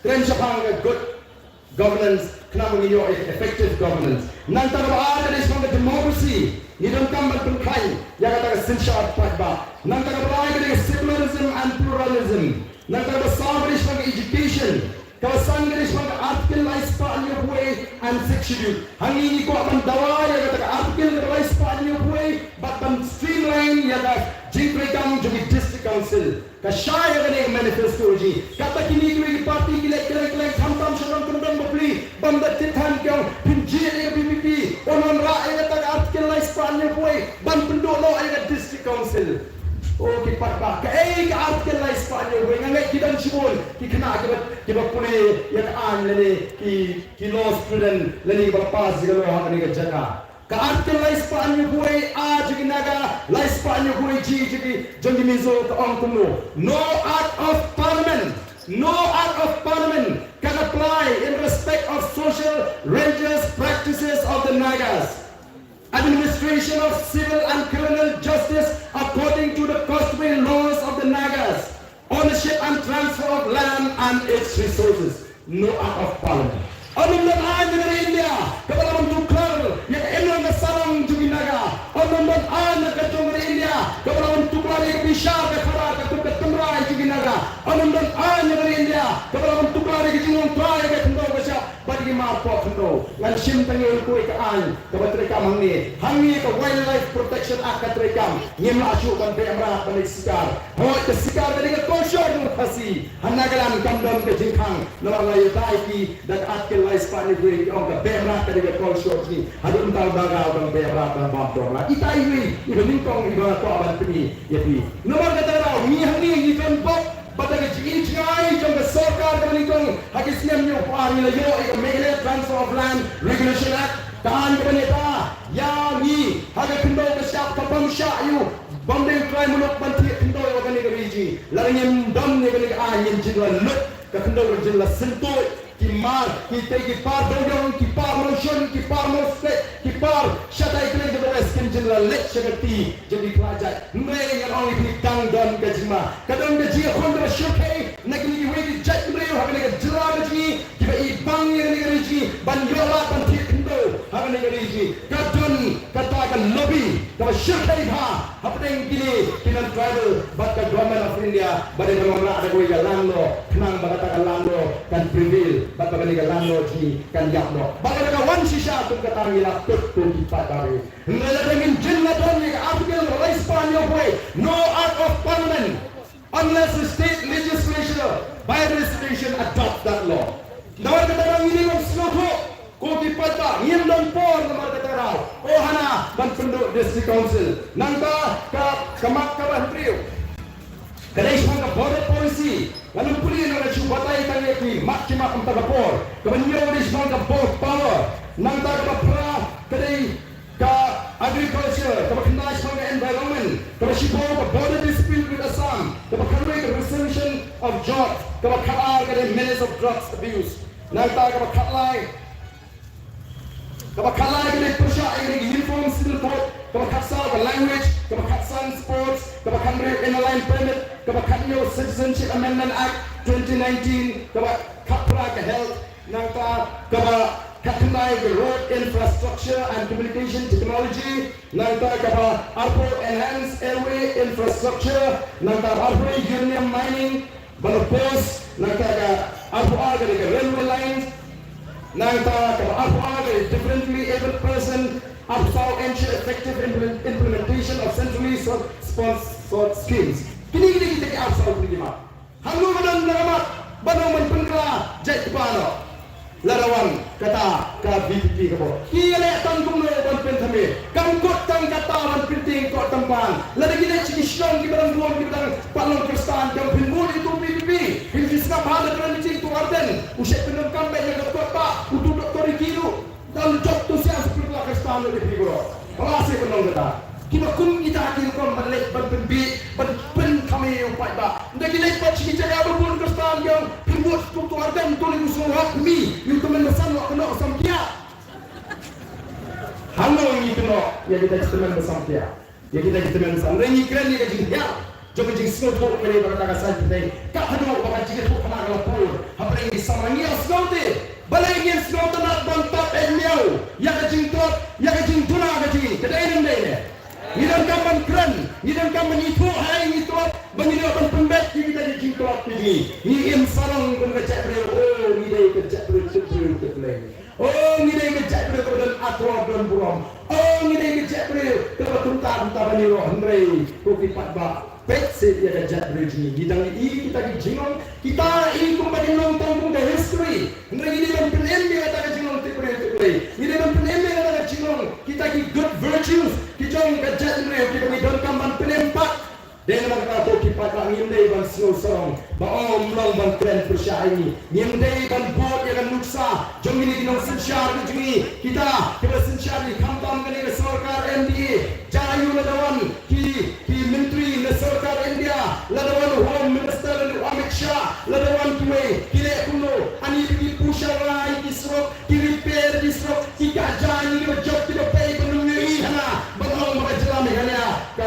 Kren shaphang ka good governance khnang ba ngin ïoh effective governance. Nangta kaba ar ka dei shaphang ka democracy. Ngi donkam ban pynkhlaiñ ïa kata ka synshar paidbah. Nangta kaba lai ka dei ka secularism and pluralism. Nangta kaba saw ka dei shaphang ka education. Kaba san ka dei shaphang ka Article lai spah hynñiewphew wei and Sixth Schedule. Hangne ngi kwah ban dawa ïa kata ka Article kaba lai spah hynñiewphew wei bad ban streamline ïa ka jingtreikam jong ki District Council. Ka shai ha kane ka manifesto jong ngi. Kata kine kiwei ki party ki leh kylleng kylleng, khamtam sha nongkyndong bapli bym da tip than, ki ong phin jied ïa ka V P P, un wanrah ïa kata ka Article lai spah hynñiewphew wei ban pynduh noh ïa ka District Council. O ki paidbah, kaei ka Article lai spah Nga ngeit ki don shibun ki khynnah kiba, kiba pule ïa ka aiñ lane ki, ki law student lane kiba la pass ïa ka law ha kane ka jaka. Ka Article lai spah hynñiew phew A jong ki Naga, lai spah hynñiew phew G jong ki, jong ki Mizo ka ong kumno: No Act of Parliament, no Act of Parliament can apply in respect of social, religious practices of the Nagas, administration of civil and criminal justice according to the customary laws of the Nagas, ownership and transfer of land and its resources. No Act of Parliament. Ym don aiñ na ka ri India kaba la ban tuklar ïa ka imlang ka sahlang jong ki Naga. Ym don aiñ na ka jong ka ri India kaba la ban tuklar ïa ka bishar ka khadar katkum ka tynrai jong ki Naga. Ym don aiñ na ka ri India kaba la ban tuklar ïa ka jinglong trai ïa ka khyndew ka shyiap bad ïa ki mar pok khyndew. Ngan shim tang ïa u kawei ka aiñ kaba treikam hangne. Hangne ka Wildlife Protection Act ka treikam. Ngim lah shuh ban beh mrad ban leit shikar. Hooid, ka shikar ka dei ka culture jong ka Khasi. Ha Nagaland kam don ka jingkhang. Namar la ïadei ki da ka Article lai spah hynñiew phew ki ong ka beh mrad ka dei ka culture jong ngi. Haduh mynta u Naga u dang beh mrad, u dang bam dor mrad. Ita iwei iba nyngkong iba nga kwah ban pyni ïa phi. Namar kata ka daw ngi hangne ngi don bok bad da ka jingi jngai jong ka sorkar kaba nyngkong ha ki snem hynñiewphew ar ngi la ïoh ïa ka Meghalaya Transfer of Land Regulation Act. Ka aiñ kaba nyngkong ïa ngi ha ka khyndew ka shyiap ka bym shah ïa u bym dei u trai muluk ban thied khyndew ïa kane ka ri jong ngi. Lada ngim don ïa kane ka aiñ ngin jin la lut, ka khyndew ka jin la syntuid. Ki mar, ki tei, ki par dewïong, ki par mawshun, ki par mawstet, ki par shatai kylliang ka dewïong, kin jin la leit sha ka kti jong ki khlajait. Hynrei ngan ong ïa phi tang don ka jingma, ka don ka jingïakhun kaba shyrkhei na kine kiwei ki jaitbynriew ha kane ka jylla ka jong ngi, kiba i bang ïa kane ka ri jong ngi ban ïoh lad ban thied khyndew ha kane ka ri jong ngi. Ka don kata ka lobby kaba shyrkhei bha hapdeng kine ki non-tribal bad ka Government of India bad ïa ka long la da kawei ka land law khnang ba kata ka land law kan prevail bad ba kane ka land law jong ngi kan ïap noh. Ba kata ka wan shisha kum kata ngi la tut kum ki paidbah. Hynrei lada ngin jin la don ïa ka Article lai spah hynñiew phew, no Act of Parliament unless the state legislature by resolution adopt that law. Namar kata ba ngi dei ban sngewthuh ko ki paidbah, ngim don por namar kata ka daw. O hana ban pynduh District Council. Nangta ka, ka mat kaba hynriew ka dei shaphang ka border policy. Ngan ym pule, ngan shu batai tang ïa ki mat ki mat mynta ka por. Kaba hynñiew ka dei shaphang ka border power. Nangta kaba phra ka dei ka agriculture, kaba khyndai shaphang ka environment, kaba shiphew ka border dispute with Assam, kaba khatwei ka resolution of jot, kaba khatar ka dei menace of drugs abuse. Nangta kaba khatlai, kaba khatlai ka dei pyrshah ïa ka Uniform Civil Code, kaba khatsaw ka language, kaba khatsan sports, kaba khathynriew Inner Line Permit, kaba khathynñiew Citizenship Amendment Act twenty nineteen, kaba khatphra ka health, nangta kaba khatkhyndai ka road infrastructure and communication technology, nangta kaba arphew enhanced airway infrastructure, nangta arphew uranium mining, ban oppose, nangta ka arphew ar ka dei ka railway lines, nangta kaba arphew ar ka dei differently abled person, arphew saw ensure effective implement-, implementation of centrally so-, sponsored schemes. Kine, kine, kine ki arphew saw kine ki mat. Hangno ka don na ka mat ban ong ban pynkylla jait kpa noh? Lada wan kata ka V P P ka bor, ki ïaleh tang kumno ban pynthame? Kam kut tang kata ban pyntieng kot tang ban. Lada ki leit sha ki shnong kiba dang bun, kiba dang pat long Khristan, kam pynbud ïa uto u V P P. Phin sngap ha da kren jingthoh Ardent. U shait pyndonkam beit na ka kot ba uto u doktor ïa ki ruh. Dang jop tu siang sa pynkylla Khristan ïa phi bro. Ba la seh ban long kata. Kiba kum kita ki rukom ban leit ban pynbiej ban pynthame ïa u paidbah. Ynda ki leit pat sha ki jaka ba bun Khristan ki ong pynbud tu tu Ardent tu lei u sngewhok mi ïa u tymmen basan wa kynnoh samthiah. Hangno ngi kynnoh ïa kita ki tymmen basan samthiah? Ïa kita ki tymmen basan. Hynrei ngi kren ïa ka jinghiar jong ka jingsngewthuh kane ba kata ka saiñ pyrthei. Ka haduh ba ka jingïathuhkhana ka la pur hapdeng ngi samla, ngi ïa sngewthuh. Balei ngin sngewtynnat ban tap eh miaw ïa ka jingtlot, ïa ka jingduna ka jong ngi? Ka dei ne ym dei ne? Ngi donkam ban kren, ngi donkam ban ithuh ha ei ngi tlot ba ngin ïoh ban pynbeit ïa kita ki jingtlot ki jong ngi. Ngi im sarong kum ka jaitbynriew. O, ngi dei ka jaitbynriew, jaitbynriew, jaitbynriew. O, ngi dei ka jaitbynriew kaba don akor don burom. O, ngi dei ka jaitbynriew kaba kumta kumta ban ïaroh. Hynrei ko ki paidbah, peit seh ïa ka jaitbynriew jong ngi. Ngi dang i kita ki jinglong, kita i kumba ki long tang kum ka history. Hynrei ngi dei ban pynim ïa kata ka jinglong tip briew tip Blei. Ngi dei ban pynim ïa kata ka jinglong, kita ki good virtues ki jong ka jaitbynriew kiba ngi donkam ban pynim pat. Dei namar kata to ki paidbah, ngim dei ban sngew sarong ba ym long ban kren pyrshah ïa ngi. Ngim dei ban bud ïa ka nuksa jong kine ki nongsynshar ka jong ngi, kita kiba synshar ïa khamtam kane ka sorkar M D A. Jia ïa u, lada wan ki, ki myntri na sorkar India, lada wan u Home Minister, lada u Amit Shah, lada wan kiwei, ki leh kumno? Ani ki pynshai ki surok, ki repair ki surok, ki kha jaiñ kiba jop kiba pei ban ym ïohi hana ban ong ba ka jylla Meghalaya ka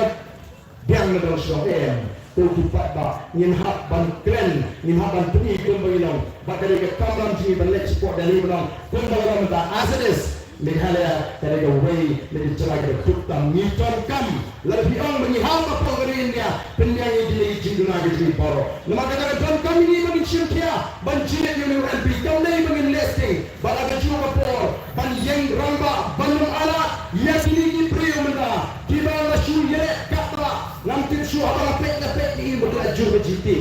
biang na dong shnong. Em, to ki paidbah, ngin hap ban kren, ngin hap ban pyni kumba ngi long. Bad ka dei ka kamram jong ngi ban leit shapoh Delhi ban ong kumba ka long mynta. As it is, Meghalaya ka dei kawei na ki jylla kiba kut tam. Ngi donkam, lada phi ong ba ngi hap hapoh ka ri India, pynbiang ïa kine ki jingduna ki jong ngi baroh. Namar kata ka donkam ïa ngi ba ngin shim khia ban jied ïa une u M P. Kam dei ba ngin leh sting, bad ha kajuh ka por ban ïeng rangbah ban ym ailad ïa kine ki briew mynta kiba la shu ïaleh katba ngam tip shuh, haba la peit la peit ïa i ba la jur ba jiti.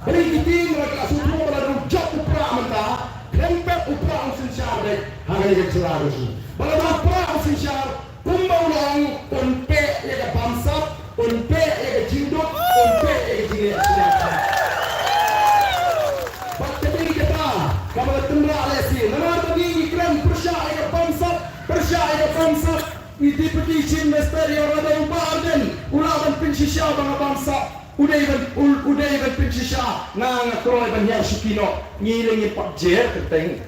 Balei ki tieng ba la shu thung ba la dang jop u Prah mynta, khlem pep u Prah un synshar beit ha kane ka jylla ka jong ngi. Ba lada u Prah un synshar, kumba u la ong, un peh ïa ka bamsap, un peh ïa ka jingduk, un peh ïa ka jingleh jingïaid. Bad ka dei kata kaba la tynrah lehse. Namar ba ngi ngi kren pyrshah ïa ka bamsap, pyrshah ïa ka bamsap, i Deputy Chief Minister, ïa u Bah Ardent u lah ban pynshisha ba nga bamsap. U dei ban, u, u dei ban pynshisha, nga, nga kloi ban hiar shuki noh. Ngi lei ngim pat jer kyrteng.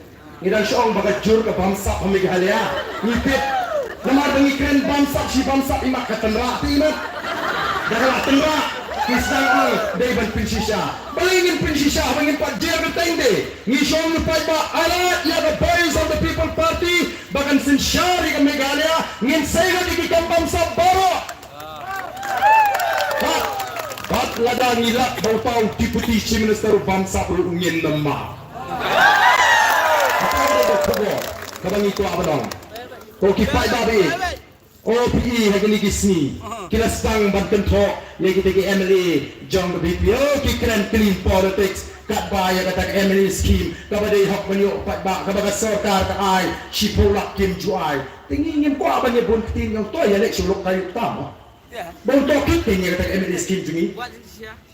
Ngi dang shu ong ba ka jur ka bamsap ha Meghalaya. Ngi tip. Namar ba ngi kren bamsap shi bamsap, imat ka tynrah te imat. Da ka la tynrah, ngi sdang ong dei ban pynshisha. Balei ngin pynshisha ba ngin pat jer kyrteng te? Ngi shu ong, ngi paidbah, ailad ïa ka Voice of the People Party ba kan synshar ïa ka Meghalaya. Ngin sei lut ïa ki kam bamsap baroh. Bad, bad lada ngi lap ba uta u Deputy Chief Minister u bamsap ruh, ngin ym map. Kata ka dei ka khubor kaba ngi kwah ban ong. Ko ki paidbah, o phi i ha kine ki sngi ki la sdang ban kynthoh ïa kita ki M L A jong ka V P P, o ki kren clean politics. Katba ïa kata ka M L A scheme kaba dei hok ban ïoh paidbah, kaba ka sorkar ka ai shiphew lak, kim ju ai. Te ngi ngim kwah ban ïa bun ktien, ïa uto ïa leit sha u lok kayu tam. Ba uto kit te ngi kata ka M L A scheme jong ngi.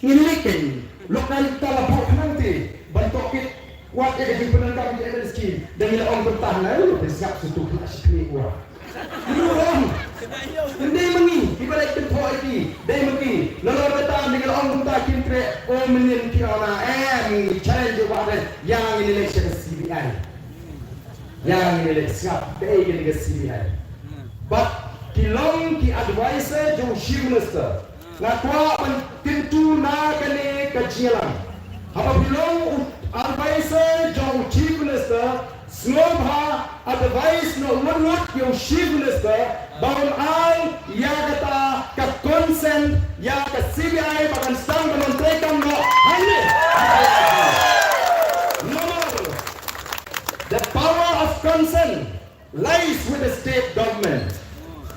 Ngi leit kein lok kayu tam, la pok nang te ban to kit. Wat ïa ka jingpyndonkam ka M L A scheme, da ngi la ong kumta na, u pynskap sutu khlak shi khlieh wa. Ngi ong, dei ma ngi kiba leit kynthoh ïa ki, dei ma ki. Nalor kata ngi la ong kumta, kim treh. O mynnin ki ong na, em, ngi challenge u Bah Ardent, ïa ngin leit sha ka C B I. Ïa ngin leit sngap kaei kane ka C B I. Bad ki long ki advisor jong u Chief Minister. Nga kwah ban kyntu na kane ka jingïalang. Haba phi long u advisor jong u Chief Minister, sngewbha advice noh wut wut ïa u Chief Minister ba un ai ïa kata ka consent ïa ka C B I ba kan sdang ban wan treikam noh hangne. Namar the power of consent lies with the state government.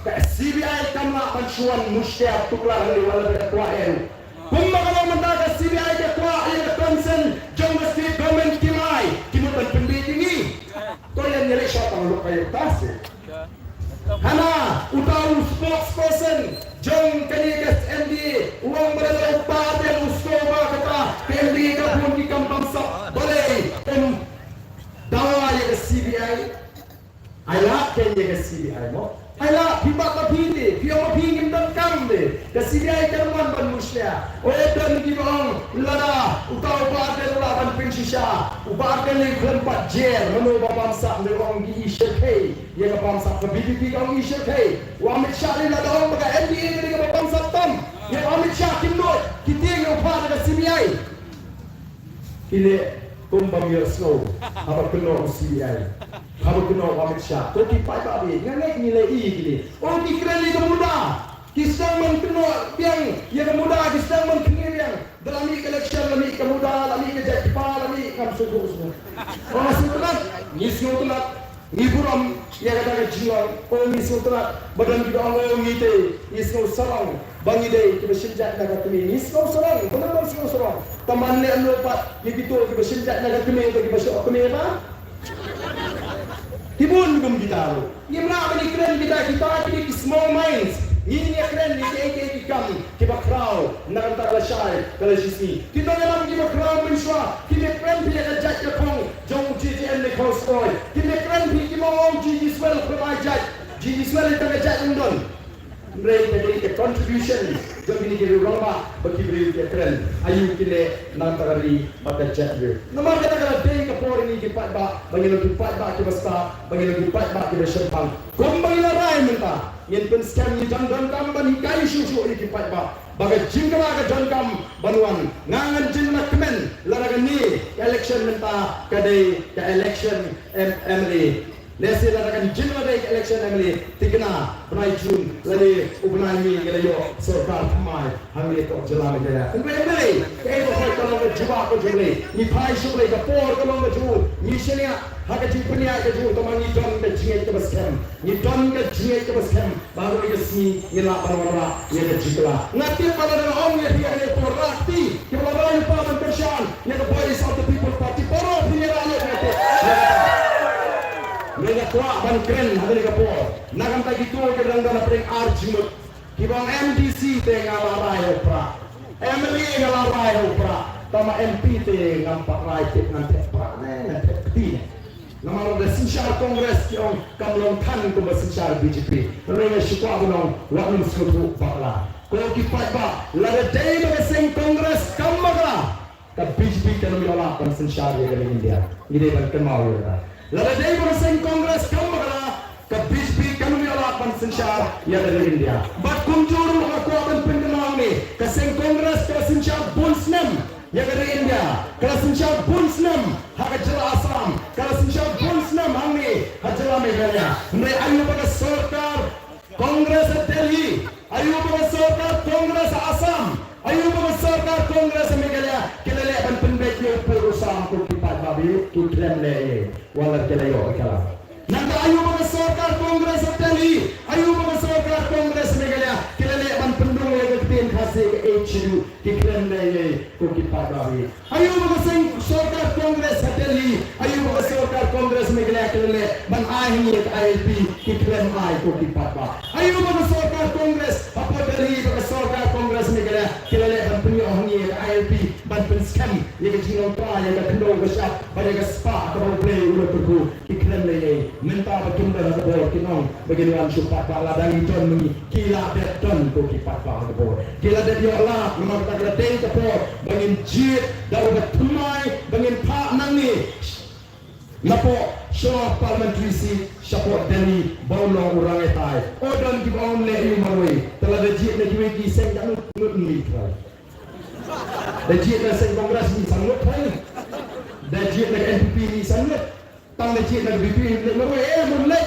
Ka C B I kam lah ban shu wan mushkil tuklar hangne wat la ba ka kwah ïa ruh. Kumba ka long mynta, ka C B I ka kwah ïa ka consent jong ka state government, kim ai, ki mut ban pynbeit ïa ngi. To ïa ngi leit sha tang lok ïa ka state. Hana uta u spokesperson jong kane ka M D A u ong ba la u Bah Ardent u sngewbha kata ka M D A ka bun ki kam bamsap. Balei ym dawa ïa ka C B I? Ai lad kein ïa ka C B I mo. Ai lad, phi bat ma phi te, phi ong ma phi ngim donkam te. Ka C B I kan wan ban mushlia. O, don kiba ong lada uta u Bah Ardent u lah ban pynshisha, u Bah Ardent lei khlem pat jer, mano ba bamsap, lei ong ki i shyrkhei ïa ka bamsap, ka V P P ka ong i shyrkhei. U Amit Shah lei lada ong ba ka M D A ka dei kaba bamsap tam, ïa u Amit Shah kim nud, ki tieng ïa u Bah da ka C B I. Ki leh kumba ym ïohsngew haba kynnoh u C B I, haba kynnoh u Amit Shah. Ko ki paidbah, nga ngeit ngi la ïohi kine. O, ki kren ïa ka muda. Ki sdang ban kynnoh biang ïa ka muda, ki sdang ban kynnoh biang. Da la mih ka election la mih ka muda, la mih ka jait kpa la mih, ngam sngewthuh shuh. O, nga sngewtynnat, ngi sngewtynnat. Ngi burom ïa kata ka jinglong. O, ngi sngewtynnat ba don kiba ong, o, ngi te ngi sngew sarong ba ngi dei kiba shim jait na ka kmie. Ngi sngew sarong, kumno ngam sngew sarong? Tang ban leh lut pat ïa kito kiba shim jait na ka kmie, to kiba shoh kmie ba. Ki bun kum kita ruh. Ngim lah ban ïakren kita, kita ki dei ki small minds. Ngin ïa kren ïa kiei kiei ki kam kiba khraw na ka bynta ka lashai ka lashisngi. Ki nongïalam kiba khraw mynshuwa, kim ïa kren phi ïa ka jait ka thong jong u J J M ne Khausnoi. Kim ïa kren phi, kim ong J J Swell khlem ai jait. J J Swell ïa ka jait ym don. Hynrei ka dei ka contribution jong kine ki rangbah ba ki briew ki kren. Aïu kine nangta ka ri bad ka jaitbynriew. Namar kata ka la dei ka por ïa ngi ki paidbah ba ngin long ki paidbah kiba stad, ba ngin long ki paidbah kiba shemphang. Kumba ngi la rai mynta, ngin pynskhem, ngi dang donkam ban hikai shuh shuh ïa ki paidbah ba ka jingkylla ka donkam ban wan. Nga ngan jin la kmen lada kane ka election mynta ka dei ka election M-, M L A. Lehse lada kan jin la dei ka election M L A, thikna bnai June lane u bnai May ngi la ïoh sorkar thymmai hangne ha jylla Meghalaya. Hynrei M L A kaei ba hoi ka long ka jubab ka jong U Blei. Ngi phai sha U Blei, ka por ka long ka jong u. Ngi shaniah ha ka jingpynïaid ka jong u, tangba ngi don ka jingngeit kaba skhem. Ngi don ka jingngeit kaba skhem ba ha kawei ka sngi ngin lah ban wanrah ïa ka jingkylla. Nga tip ba lada nga ong ïa phi ha kane ka por, la kti kiba la rai lypa ban kyrshan ïa ka Voice of the People Party, baroh phin ïarap ïa ka. Nga kwah ban kren ha kane ka por na ka bynta kito kiba dang don hapdeng ar jingmut, kiba ong M D C te nga la rai ha u Prah, M L A nga la rai ha u Prah, tangba M P te ngam pat rai, tip ngan thep Prah ne ngan thep kti ne. Namar lada synshar Congress ki ong kam long than kumba synshar B J P. Hynrei nga shu kwah ban ong wat nym sngewthuh bakla. Ko ki paidbah, lada dei ba ka seng Congress kam bakla, ka B J P kan ym ïoh lad ban synshar ïa ka ri India. Ngi dei ban kynmaw ïa kata. Lada dei ba ka seng Congress kam bakla, ka B J P kan ym ïoh lad ban synshar ïa ka ri India. Bad kumjuh ruh nga kwah ban pynkynmaw hangne, ka seng Congress ka la synshar bun snem ïa ka ri India, ka la synshar bun snem ha ka jylla Assam, ka la synshar bun snem hangne ha jylla Meghalaya. Hynrei aïu ba ka sorkar Congress ha Delhi, aïu ba ka sorkar Congress ha Assam, aïu ba ka sorkar Congress ha Meghalaya ki la leh ban pynbeit ïa u pur u sam? Ko ki paidbah, ki khlem leh ei ei wat la ki la ïoh ïa ka lad. Nangta aïu ba ka sorkar Congress ha Delhi, aïu ba ka sorkar Congress Meghalaya ki la leh ban pynrung ïa ka ktien Khasi, ka Eighth Schedule? Ki khlem leh ei ei, ko ki paidbah. Aïu ba ka seng sorkar Congress ha Delhi, aïu ba ka sorkar Congress Meghalaya ki la leh ban ai hangne ïa ka I L P? Ki khlem ai, ko ki paidbah. Aïu ba ka sorkar Congress hapoh Delhi bad ka sorkar Congress Meghalaya ki la leh ban pynïoh hangne ïa ka I L P ban pynskhem ïa ka jinglong trai, ïa ka khyndew ka shyiap bad ïa ka spah kaba U Blei u la kyrkhu? Ki khlem leh ei ei. Mynta ba kim don ha ka bor kin ong ba kin wan shu paidbah. Lada ngi don ma ngi, ki la dep don, ko ki paidbah, ha ka bor. Ki la dep ïoh lad. Namar kata ka la dei ka por ba ngin jied da uba thymmai, ba ngin phah nangne napoh Shillong Parliamentary Seat shapoh Delhi ba un long u rangbah. O, don kiba ong leh ïa u marwei. Te lada jied na kiwei ki seng, da nud nud ngi trai. Da jied na seng Congress ngi sangnud trai. Da jied na N P P ngi sangnud. Tang da jied na B P ngi leh marwei, eh, mun leh.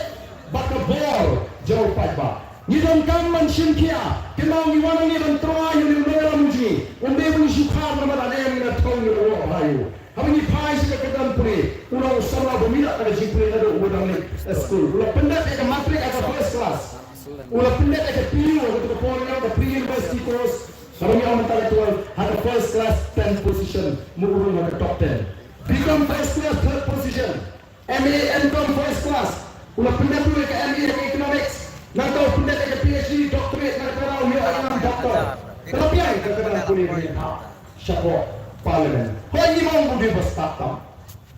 Bad ka bor jong u paidbah. Ngi donkam ban shim khia. Kynmaw, ngi wan hangne ban thrang ïa une u nongïalam u jong ngi. Ym dei ban shu khar namar ne ngi la thong, ngi la wad bha ïa u. Haba ngi phai sha ka kyrdan pule, u long u samla ba mih na ka jingpule naduh uba dang leit skul. U la pyndep ïa ka matric ha ka first class. U la pyndep ïa ka P U, ha kato ka por ngi ong ka pre university course. Haba ngi ong mynta ka twelve, ha ka first class, tenth position. Mo, u rung ha ka top ten. B Com first class, third position. M A, M Com first class. U la pyndep ruh ïa ka M A ha ka economics. Nangta u pyndep ïa ka P H D, doctorate, na kata ka daw u ïoh ïa ka nam doctor. Ka la biang ka kyrdan pule ba ngi phah shapoh Parliament. Hooid, ngim ong ba u dei ba stad tam.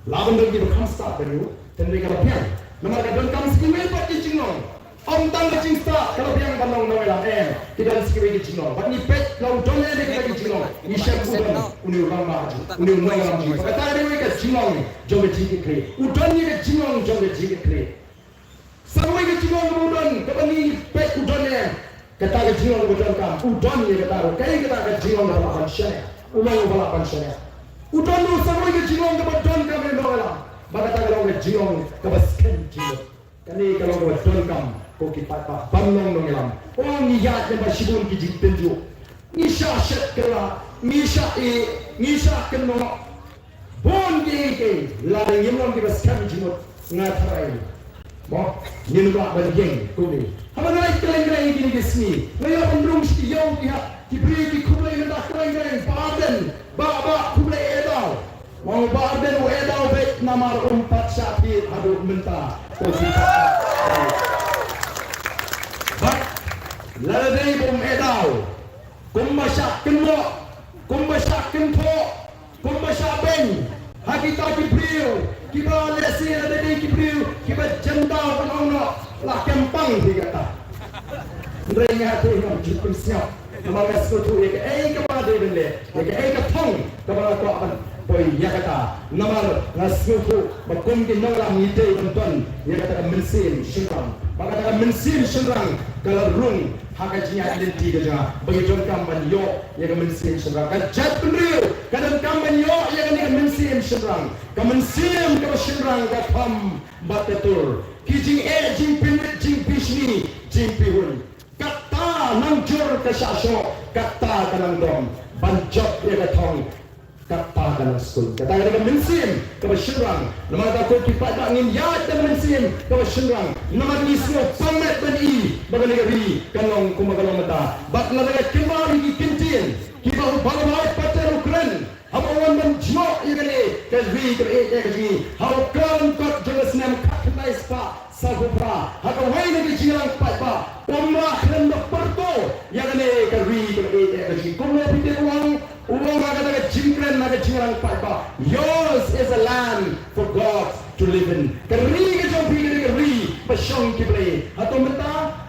Lah ban don kiba kham stad ban ïoh, hynrei ka la biang. Namar ka donkam sa kiwei pat ki jinglong. Ym tang ka jingstad ka la biang ban long nongïalam, em. Ki don sa kiwei ki jinglong. Bad ngi peit la u don ïa kita ki jinglong. Ngi shem u don une u rangbah jong ngi, une u nongïalam jong ngi. Bad kata ka dei ka jinglong jong ka jingkitkhlieh. U don ïa ka jinglong jong ka jingkitkhlieh. Sa kawei ka jinglong kaba u don, kaba ngi peit u don, em. Kata ka jinglong kaba donkam, u don ïa kata ruh. Kaei kata ka jinglong kaba lah ban shaniah? U long uba lah ban shaniah. U don ruh sa kawei ka jinglong kaba donkam, em, nongïalam. Bad kata ka long ka jinglong kaba skhem jingmut. Kane ka long kaba donkam, ko ki paidbah, ban long nongïalam. O, ngi ïaid lyngba shibun ki jingtynjuh. Ngi shah shet kylla, ngi shah ïeh, ngi shah kynnoh. Bun kiei kiei, lada ngim long kiba skhem jingmut, nga tharai, mo, ngin lah ban ïeng kumne. Haba nga leit kylleiñ kylleiñ kine ki sngi, nga ïoh ban rung sha ki ïew ki hat, ki briew ki khublei, nga da kylleiñ kylleiñ, Bah Ardent, Bah, Bah, khublei, eh daw. Mo, Bah Ardent u eh daw beit namar um pat shah thied haduh mynta. Ko ki paidbah. Bad Lada dei bym eh daw, kumba shah kynnoh, kumba shah kynthoh, kumba shah beiñ ha kita ki briew kiba lehse lada dei ki briew kiba jan daw ban ong noh, la kem pang hi kata. Hynrei nga te ngam ju pynsngap namar nga sngewthuh ïa kaei kaba dei ban leh, ïa kaei ka thong kaba nga kwah ban poi ïa kata. Namar nga sngewthuh ba kum ki nongïalam ngi dei ban don ïa kata ka mynsiem shynrang, ba kata ka mynsiem shynrang ka la rung ha ka jingïaid lynti ka jong nga ba ngi donkam ban ïoh ïa ka mynsiem shynrang. Ka jaitbynriew ka donkam ban ïoh ïa kane ka mynsiem shynrang. Ka mynsiem kaba shynrang ka kham bad ka tur. Ki jingeh, jingpynwit, jingpynshlur, jingpynhun, kata nang jur ka shah shoh, kata ka nang dom ban jop ïa ka thong, kata ka nang skul. Kata ka dei ka mynsiem kaba shynrang. Namar kata ko ki paidbah, ngin ïaid da ka mynsiem kaba shynrang. Namar ngi sngewpang met ban i ba kane ka ri kan long kumba ka long mynta. Bad lada ngi kynmaw ïa ki kyntien kiba u Bhallabhai Patel u kren haba u wan ban jngoh ïa kane ka ri kaba ïeit ïa ka jong ngi ha u Kyllalyngkot jong ka snem khatkhyndai spah sawphew phra, ha kawei na ki jingïalang paidbah, um lah kren da pyrto ïa kane ka ri kaba ïeit ïa ka jong ngi. Kumno phi tip u ong? U ong ha kata ka jingkren na ka jingïalang paidbah, "Yours is a land for God to live in." Ka ri ka jong phi ka dei ka ri ba shong ki Blei. Hato mynta?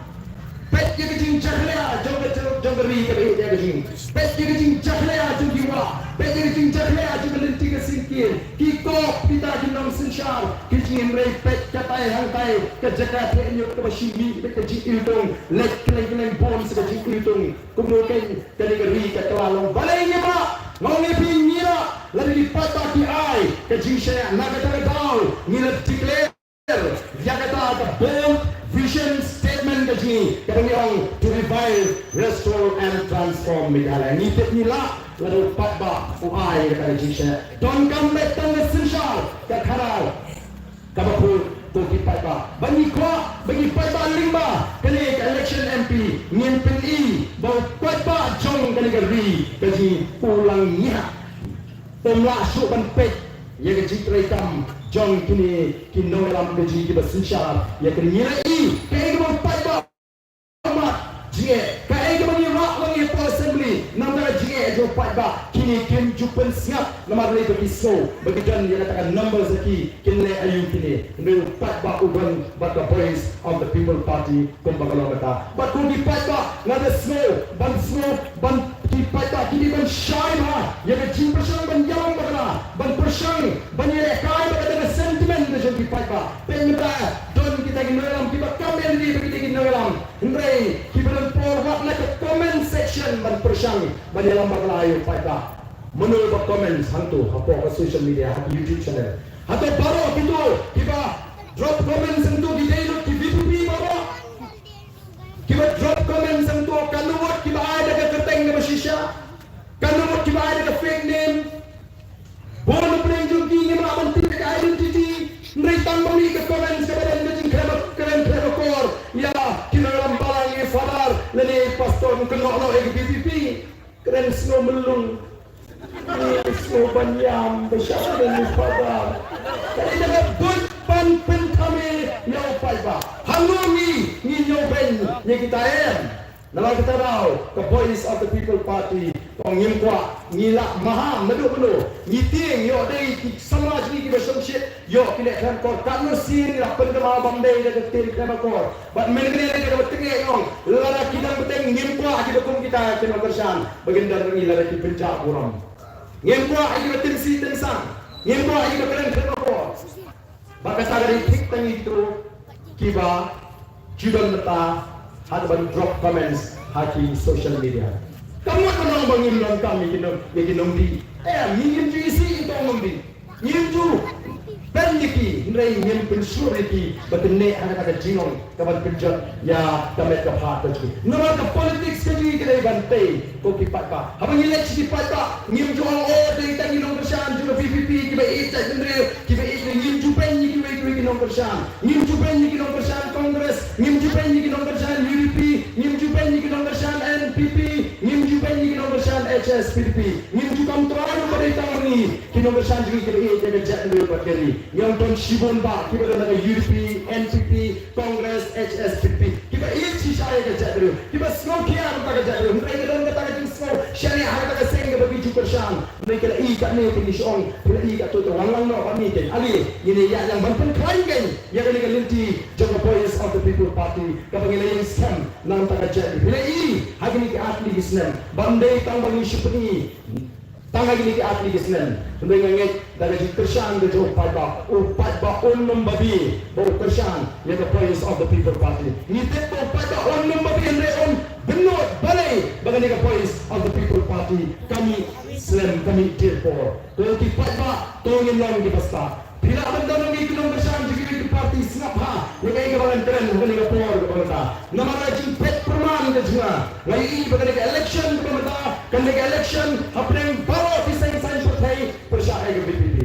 Peit ïa ka jingjakhlia jong ka, jong ka ri kaba ïeit ïa ka jong ngi. Peit ïa ka jingjakhlia jong ki wah. Peit ïa ka jingjakhlia jong ka lynti ka syngkien. Ki kop kita ki nongsynshar ki jong ngi, hynrei peit katai hangtai ka jaka theh ñiut kaba shim mih, peit ka jingiwtung, leit kylleng kylleng bun sa ka jingiwtung. Kumno kein kane ka ri ka kylla long. Balei ngi ba nga ong ïa phi, ngi la, lada ki paidbah ki ai ka jingshaniah na kata ka daw ngi la declare ïa kata ka bold vision statement ka jong ngi kaba ngi ong, "To revive, restore and transform Meghalaya." Ngi tip ngi lah lada u paidbah u ai ïa kata ka jingshaniah. Donkam beit tang ka synshar ka khadar kaba khuid ko ki paidbah. Ba ngi kwah ba ki paidbah lyngba kane ka election M P ngin pyni ba u paidbah jong kane ka ri ka jong ngi u la ngiah. Um lah shuh ban peit ïa ka jingtrei kam jong kine ki nongïalam ka jong ngi kiba synshar ïa kane. Ngi la i kaei kaba u paidbah u mad jingeh, kaei kaba ngi rah lang hapoh Assembly namar ka jingeh jong u paidbah. Kine kim ju pynsngap namar lei ba ki sngew ba ki don ïa kata ka numbers ha ki, kin leh aïu kine. Hynrei u paidbah u don bad ka Voice of the People Party kumba ka long kata. Bad ko ki paidbah, nga da sngew ban sngew ban ki paidbah ki dei ban shai bha ïa ka jingpyrshang ban ïalam bakla, ban pyrshang ban ïalehkai bad kata ka sentiment ka jong ki paidbah. Peit mynta don kita ki nongïalam kiba kam ïa lade ba ki dei ki nongïalam, hynrei kiba don por wat na ka comment section ban pyrshang ban ïalam bakla ïa u paidbah. Mano ba comment hangto hapoh ka social media, ha ka YouTube channel? Hato baroh kito kiba drop comments hangto ki dei lut ki V P P baroh? Kiba drop comments hangto, katno ngut kiba ai da ka kyrteng kaba shisha? Katno ngut kiba ai da ka fake name? Bun na pdeng jong ki ngim lah ban tip ïa ka identity. Hynrei tang ba mih ka comments kaba don ka jingkren, kren kren akor ïa ki nongïalam balang, ïa Father lane pastor, kynnoh noh ïa ka V P P. Kren sngew myllung. Ngi sngew ban ïam ba shah kren ïa u Father. Ka dei ka buit ban pynthame ïa u paidbah. Hangne ngi, ngi ñiew beiñ ïa kita em? Namar kata daw ka Voice of the People Party ka ong ngim kwah, ngi lah maham naduh mynno. Ngi tieng ïoh dei ki samla jong ngi kiba shongshit. Ïoh ki leh khlem akor, katno sien ngi la pynkynmaw bym dei da ka ktien khlem akor. Bad mynne ka dei kaba tyngeh ong, lada ki dang bteng, ngim kwah kiba kum kita ki nongkyrshan ba kin don, ngi lada ki pynjah burom. Ngim kwah kiba tyngsi tyngsang. Ngim kwah kiba kren khlem akor. Bad kata ka dei thik tang ïa kito kiba ju don mynta ha kaban drop comments ha ki social media. Ka mut ban ong ba ngim donkam ïa ki nong, ïa ki nongdih. Eh, ngi ngim ju isih ïa ki nongdih. Ngim ju beiñ ïa ki, hynrei ngim pynshlur ïa ki ba kin neh ha kata ka jinglong kaban pynjot ïa ka met ka phad ka jong ngi. Namar ka politics ka jong ngi ka dei ban tei, ko ki paidbah. Haba ngi leit sha ki paidbah, ngim ju ong, oh, dei tang ki nongkyrshan jong ka V P P kiba ïeit jaitbynriew, kiba ïeit, ngim ju beiñ ïa kiwei kiwei ki nongkyrshan. Ngim ju beiñ ïa ki nongkyrshan Congress, ngim ju beiñ ïa ki nongkyrshan U D P, ngim ju beiñ ïa ki nongkyrshan N P P, ngim ju beiñ ïa ki nongkyrshan H S. P D P. Ngim ju kam trai ba dei tang ma ngi ki nongkyrshan jong ngi kiba ïeit ïa ka jaitbynriew bad ka ri. Ngi ong don shibun bah kiba don na ka U D P, N P P, Congress, H S P D P, kiba ïeit shisha ïa ka jaitbynriew, kiba sngew khia ïa ka jaitbynriew. Hynrei ka don kata ka jingsngew shaniah ha kata ka seng kaba ki ju kyrshan. Hynrei ki la ïohi katne te ngi shu ong, ki la ïohi katto te wan lang noh bad ngi te. Ale, ngin ïa ïaid lang ban pynkhlaiñ kein ïa kane ka lynti jong ka Voice of the People Party kaba ngi la ïeng skhem na ka bynta ka jaitbynriew. Phi la ïohi ha kine ki ar tylli ki snem, ban dei tang ba ngi shu pyni tang ha kine ki ar tylli ki snem. Hynrei nga ngeit da ka jingkyrshan ka jong u paidbah, u paidbah un ym babe ba u kyrshan ïa ka Voice of the People Party. Ngi tip ba u paidbah un ym babe hynrei un bynnud balei ba kane ka Voice of the People Party ka mih slem, ka mih dier por. Ko ki paidbah, to ngin long kiba stad. Phi lah ban don ngi ki nongkyrshan jong ki party, sngap ha ïa kaei kaba ngan kren ha kane ka por kaba mynta. Namar ka jingpeit pyrman ka jong nga, nga ïohi ba kane ka election kaba mynta, kane ka election hapdeng baroh ki seng saiñ pyrthei pyrshah ïa ka V P P.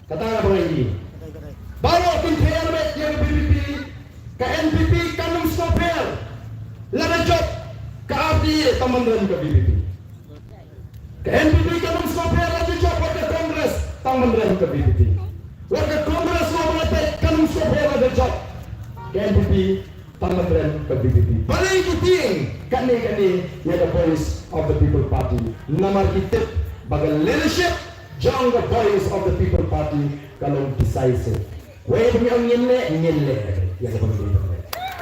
Kata kaba nga ïohi. Baroh kin theh armet ïa ka V P P, ka N P P kan ym sngewpher. Lada jop ka R D A tang ban rem ka V P P. Ka N P P kan ym sngewpher lada jop, wat ka Congress tang ban rem ka V P P. Wat ka Congress ruh ba la peit kan ym sngewpher lada jop ka N P P tang ban rem ka V P P. Balei ki tieng katne katne ïa ka Voice of the People Party? Namar ki tip ba ka leadership jong ka Voice of the People Party ka long decisive. Wei ba ngi ong ngin leh, ngin leh ïa kaba ngi ong.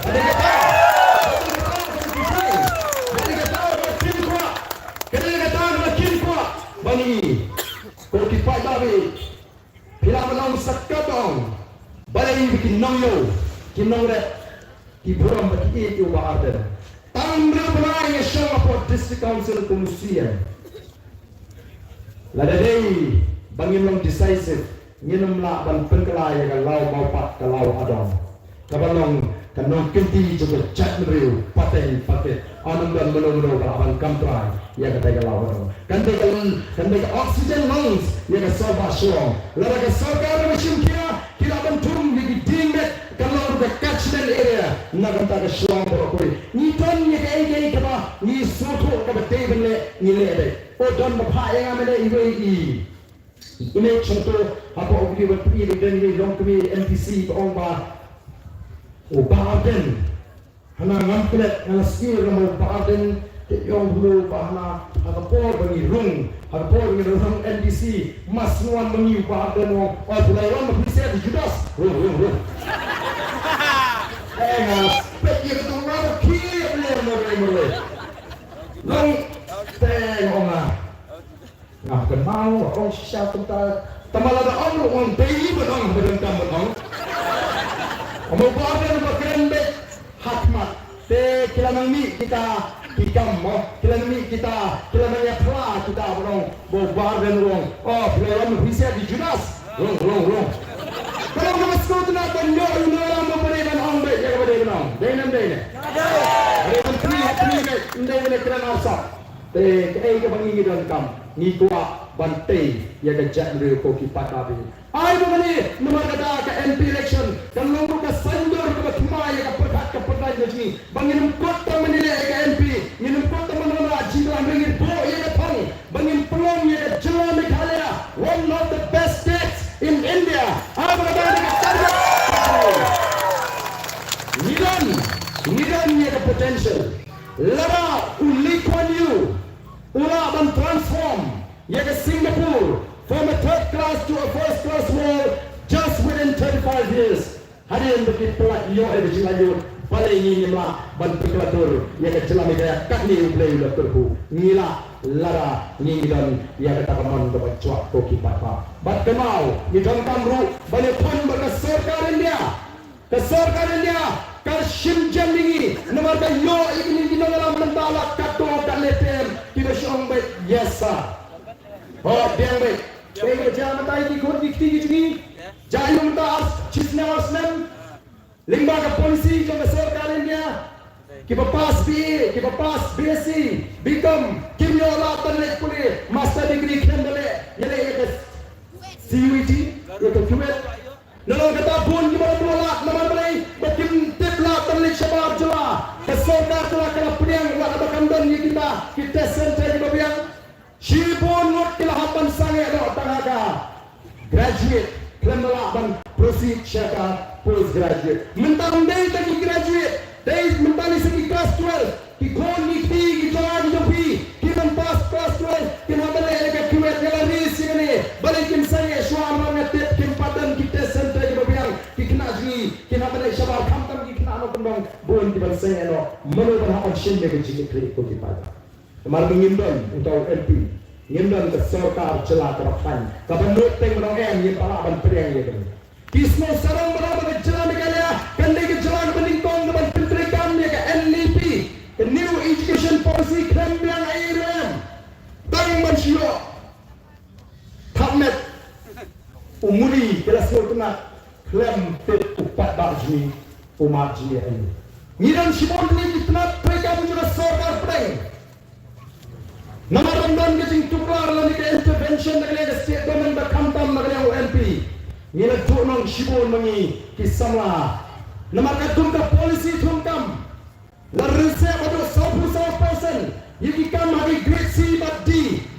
Ka dei kata, ka dei kata ba kin kwah, ka dei kata ba kin kwah ba ngi, ko ki paidbah, phi lah ban ong sa katno, balei ba ki nongïaw, ki nongrep, ki burom ba ki ïeit ïa u Bah Ardent. Tang hynriew bnai nga shong hapoh District Council kum u C E M. Lada dei ba ngin long decisive, ngin ym lah ban pynkylla ïa ka law Mawpat, ka law Adong, kaba long ka nongkynti jong ka jaitbynriew pateng paket. Ym don mano mano ba lah ban kam trai ïa kata ka law Adong. Kan dei ka, kan dei ka oxygen lungs ïa ka sawbah Shillong. Lada ka sorkar ba shim khia ki lah ban thung ïa ki dieng met, kan long ruh ka catchment area na ka bynta ka Shillong baroh kawei. Ngi don ïa kaei kaei kaba ngi sngewthuh kaba dei ban leh, ngi leh beit. O, don ba phah ïa nga mynne iwei i, i mei shongto hapoh u video ban pyni ba don iwei i longkmie M D C ba ong ba u Bah Ardent, hana ngam klet, nga la sngewthuh ba u Bah Ardent te ong hulu ba hana ha ka por ba ngi rung, ha ka por ba ngi rung M D C, mas ngan ma ngi u Bah Ardent ong, o, phi la wan ma phi seh di Judas. Rung, rung, rung. Eh, nga peit ïa ka tong nga ba khie ïa ka lor marwei marwei. Long te ong nga. Nga kynmaw, nga ong shisha kumta. Tangba lada ong ruh ong dei ban ong, ba donkam ban ong. Ong mo ba ong ba kren beit ha khmat. Te ki la nang mih kita ki kam mo. Ki la nang mih kita, ki la nang ïa phla kita ban ong. Mo ba ong, o, phi la wan phi seh di Judas. Rung, rung, rung. Ka long kaba sngewtynnat ban ïoh ïa u nongïalam ba dei ban ong beit ïa kaba dei ban ong. Dei ne ym dei ne? Dei ban pyni, pyni beit, ym dei ban kren arsap. Te kaei kaba ngi ngi donkam, ngi kwah ban tei ïa ka jaitbynriew ko ki paidbah. Ai ba mane namar kata ka M P election kan long ruh ka saiñdur kaba thymmai ïa ka pyrkhat ka pyrthai ka jong ngi ba ngin ym kut tang ban ïaleh ïa ka M P, ngin ym kut tang ban wanrah jingkhlaiñ, hynrei ngin buh ïa ka thong ba ngin pynlong ïa ka jylla Meghalaya one of the best states in India. Ai ba kata ka target. Ngi don, ngi don ïa ka potential. Lada u Lee Kuan Yew u lah ban transform ïa ka Singapore from a third class to a first class world just within thirty-five years. Hadien ba ki pynlait ïoh ïa ka jinglaitluid, balei ngi ngim lah ban pynkylla dur ïa ka jylla Meghalaya katne U Blei u la kyrkhu? Ngi lah lada ngi ngi don ïa kata ka mon kaba shuwa ko ki paidbah. Bad kynmaw, ngi donkam ruh ban ïakhun ba ka sorkar India, ka sorkar India ka shim jem ïa ngi namar ka ïoh ïa kine ki nongïalam mynta la katto katne term kiba shu ong beit yes sir. Ho, biang beit. Te kiba jia mynta ïa ki khun ki kti ki jong ngi, jia ïa mynta ar snem ar snem. Lyngba ka policy jong ka sorkar India, kiba pass B A, kiba pass B S C, B Com, kim ïoh lad ban leit pule, master degree khlem da leh, ïaleh ïa ka C U E T, ïa ka CUET. Nalor kata bun kiba ym ïoh lad, namar balei? Ba kim tip lad ban leit shabar jylla. Ka sorkar jylla ka la pdiang wat haba kan don ïa kita ki test center kiba biang. ban sangeh noh tang ha ka graduate, khlem da lah ban proceed sha ka post graduate. Mynta ym dei tang ki graduate, dei mynta ne sa ki class twelve, ki khun ki kti ki jong nga ki jong phi, ki ban pass class twelve, kin hap ban leh ïa ka KUET. Nga la raise ïa kane, balei kim sangeh shuwa? Namar nga tip kim pat don ki test center kiba biang, ki khynnah jong ngi kin hap ban leh shabar, khamtam ki khynnah nongkyndong bun ki ban sangeh noh. Mano ban hap ban shim ïa ka jingïakynduh ko ki paidbah? Namar ba ngim don uta u MP, ngim don ka sorkar jylla kaba khlaiñ, kaba nud teng ba nong em, ngim pat lah ban pdiang ïa kane. Ki sngewsarong ba nong ba ka jylla Meghalaya kan dei ka jylla kaba nyngkong kaban pyntreikam ïa ka NEP, ka New Education Policy, khlem biang ei ruh em. Tang ban shu ïoh thapmet u muli, ki la sngewtynnat khlem tip u paidbah jong ngi, u mat jong ngi. Ngi don shibun ki tnat treikam jong ka sorkar pdeng. Namar ym don ka jingtuklar lane ka intervention na ka liang ka state government bad khamtam na ka liang u MP, ngi la duh nong shibun ma ngi ki samla. Namar katkum ka policy thungkam, la rysep haduh sawphew saw percent ïa ki kam ha ki grade C bad D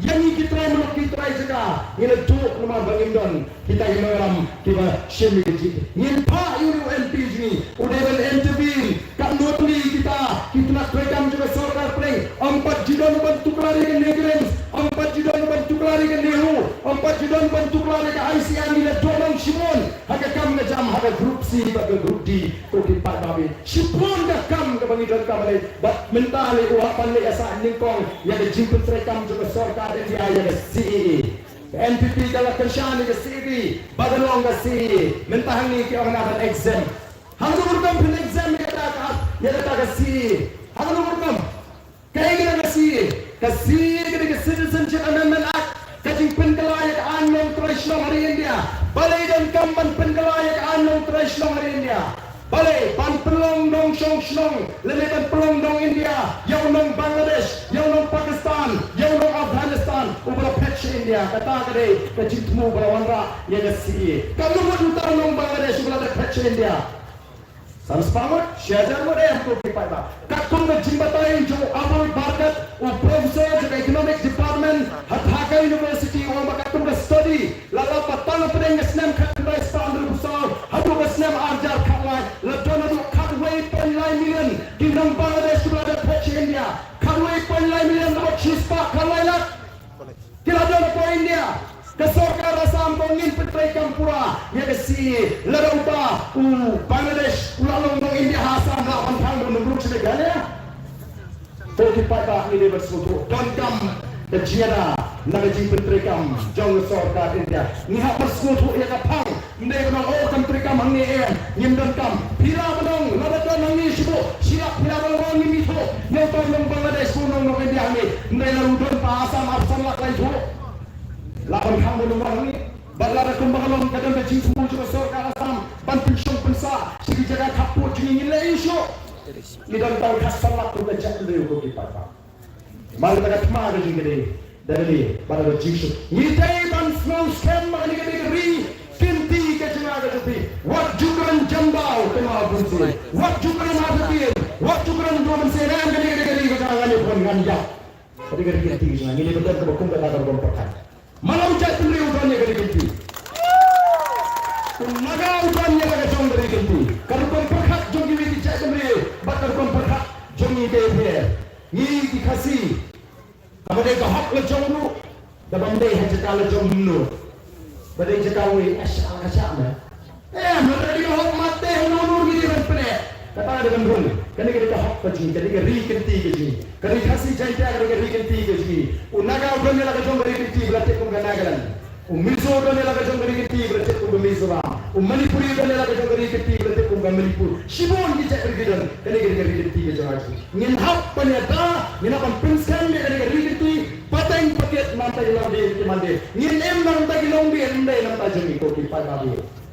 ïa ngi ki trai muluk, ki trai jaka. Ngi la duh namar ba ngim don kita ki nongïalam kiba shim ïa ki jingkit. Ngin phah ïa u MP jong ngi u dei ban intervene. Katno tylli kita ki tnat treikam jong ka sorkar pdeng, ym pat ju don ban tuklar ïa ka NEIGRIHMS, ym pat ju don ban tuklar ïa ka NEHU, ym pat ju don ban tuklar ïa ka ICAR. Ngi la duh nong shibun ha ka kam ka jam ha ka group C bad ka group D. Ko ki paidbah, shibun ka kam kaba ngi donkam lei, bad mynta lei u hap ban leit ïa sa nyngkong ïa ka jingpyntreikam jong ka sorkar India ïa ka CAA. Ka NPP ka la kyrshan ïa ka CAA, ba ka long ka CAA. Mynta hangne ki ong ngi ban exempt. Hangno rukom phin exempt ïa kata ka, ïa kata ka CAA? Hangno rukom? Kaei kata ka CAA? Ka CAA ka dei ka Citizenship Amendment Act, ka jingpynkylla ïa ka aiñ long trai shnong ha ri India. Balei donkam ban pynkylla ïa ka aiñ long trai shnong ha ri India? Balei? Ban pynlong nongshong shnong lane ban pynlong nong India ïa u nong Bangladesh, ïa u nong Pakistan, ïa u nong Afghanistan uba la phet sha India. Kata ka dei ka jingthmu ba la wanrah ïa ka CAA. Katno ngut uta u nong Bangladesh uba la dep phet sha India? San spah ngut, shi hajar ngut, em, ko ki paidbah. Katkum ka jingbatai jong u Abul Barkat, u professor jong ka Economic Department ha Dhaka University, u ong ba katkum ka study, la lap ba tang hapdeng ka snem khatkhyndai spah hynriewphew saw haduh ka snem ar hajar khatlai, la don haduh khatwei point lai million ki nong Bangladesh kiba la dep phet sha India. Khatwei point lai million, ka bad shispah khatlai lak ki la don hapoh India. Ka sorkar Assam ka ong ngin pyntreikam pura ïa ka CAA. Lada uta u Bangladesh u la long nong India ha Assam, lah ban khang bun nong ruh sha Meghalaya? Ko ki paidbah, ngi dei ban sngewthuh, donkam ka jingïada na ka jingpyntreikam jong ka sorkar India. Ngi hap ban sngewthuh ïa ka phang. Ym dei ban ong, oh, kan treikam hangne, em, ngim donkam. Phi lah ban ong, lada don hangne shu buh shi lak, phi lah ban ong ngim ithuh. Ngi ong, to, nong Bangladesh, to, nong, nong India hangne. Ym dei lada u don pa Assam arphew san lak la ithuh? Lah ban khang bun nong hangne. Bad lada kumba ka long ka don ka jingthmu jong ka sorkar Assam ban pynshong pynsah sha ki jaka khappud jong ngi, ngin leh ïa u shuh. Ngi don tang khatsan lak ruh ka jaitbynriew, ko ki paidbah. Mar kata ka thma ka jong ngi ka dei da kane, bad da ka jingsuk. Ngi dei ban sngewskhem ba kane ka dei ka ri kynti ka jong nga ka jong phi. Wat ju kren Jambau, Tama Bunsien. Wat ju kren Artatien. Wat ju kren Dua Mynsiem. Em, kane ka dei ka ri ka jong nga, ngan ïakhun, ngan ïap. Ka dei ka ri kynti ka jong nga. Ngi dei ban don kaba kum kata ka rukom pyrkhat. Mano u jaitbynriew u don ïa ka ri kynti? U Naga u don ïa la ka jong ka ri kynti. Ka rukom pyrkhat jong kiwei ki jaitbynriew bad ka rukom pyrkhat jong ngi ka pher. Ngi ki Khasi, kaba dei ka hok la jong ruh, da bym dei ha jaka la jong hynno, ba dei jaka wei, asha ka shah me. Em, lada ka dei ka hok, mat te hynno hynno ruh ngi dei ban pyneh. Kata ka dei ban rung. Kane ka dei ka hok ka jong ngi, ka dei ka ri kynti ka jong ngi. Ka ri Khasi Jaiñtia ka dei ka ri kynti ka jong ngi. U Naga u don ïa la ka jong ka ri kynti ba la tip kum ka Nagaland. U Mizo u don ïa la ka jong ka ri kynti ba la tip kum ka Mizoram. U Manipuri u don ïa la ka jong ka ri kynti ba la tip kum ka Manipur. Shibun ki jait ri ki don. Kane ka dei ka ri kynti ka jong ngi. Ngin hap ban ïada, ngin hap ban pynskhem ïa kane ka ri kynti. Pateng pakit, namar ki longdien ki mandien. Ngin im namar ki longdien, ym dei namar jong ngi, ko ki paidbah.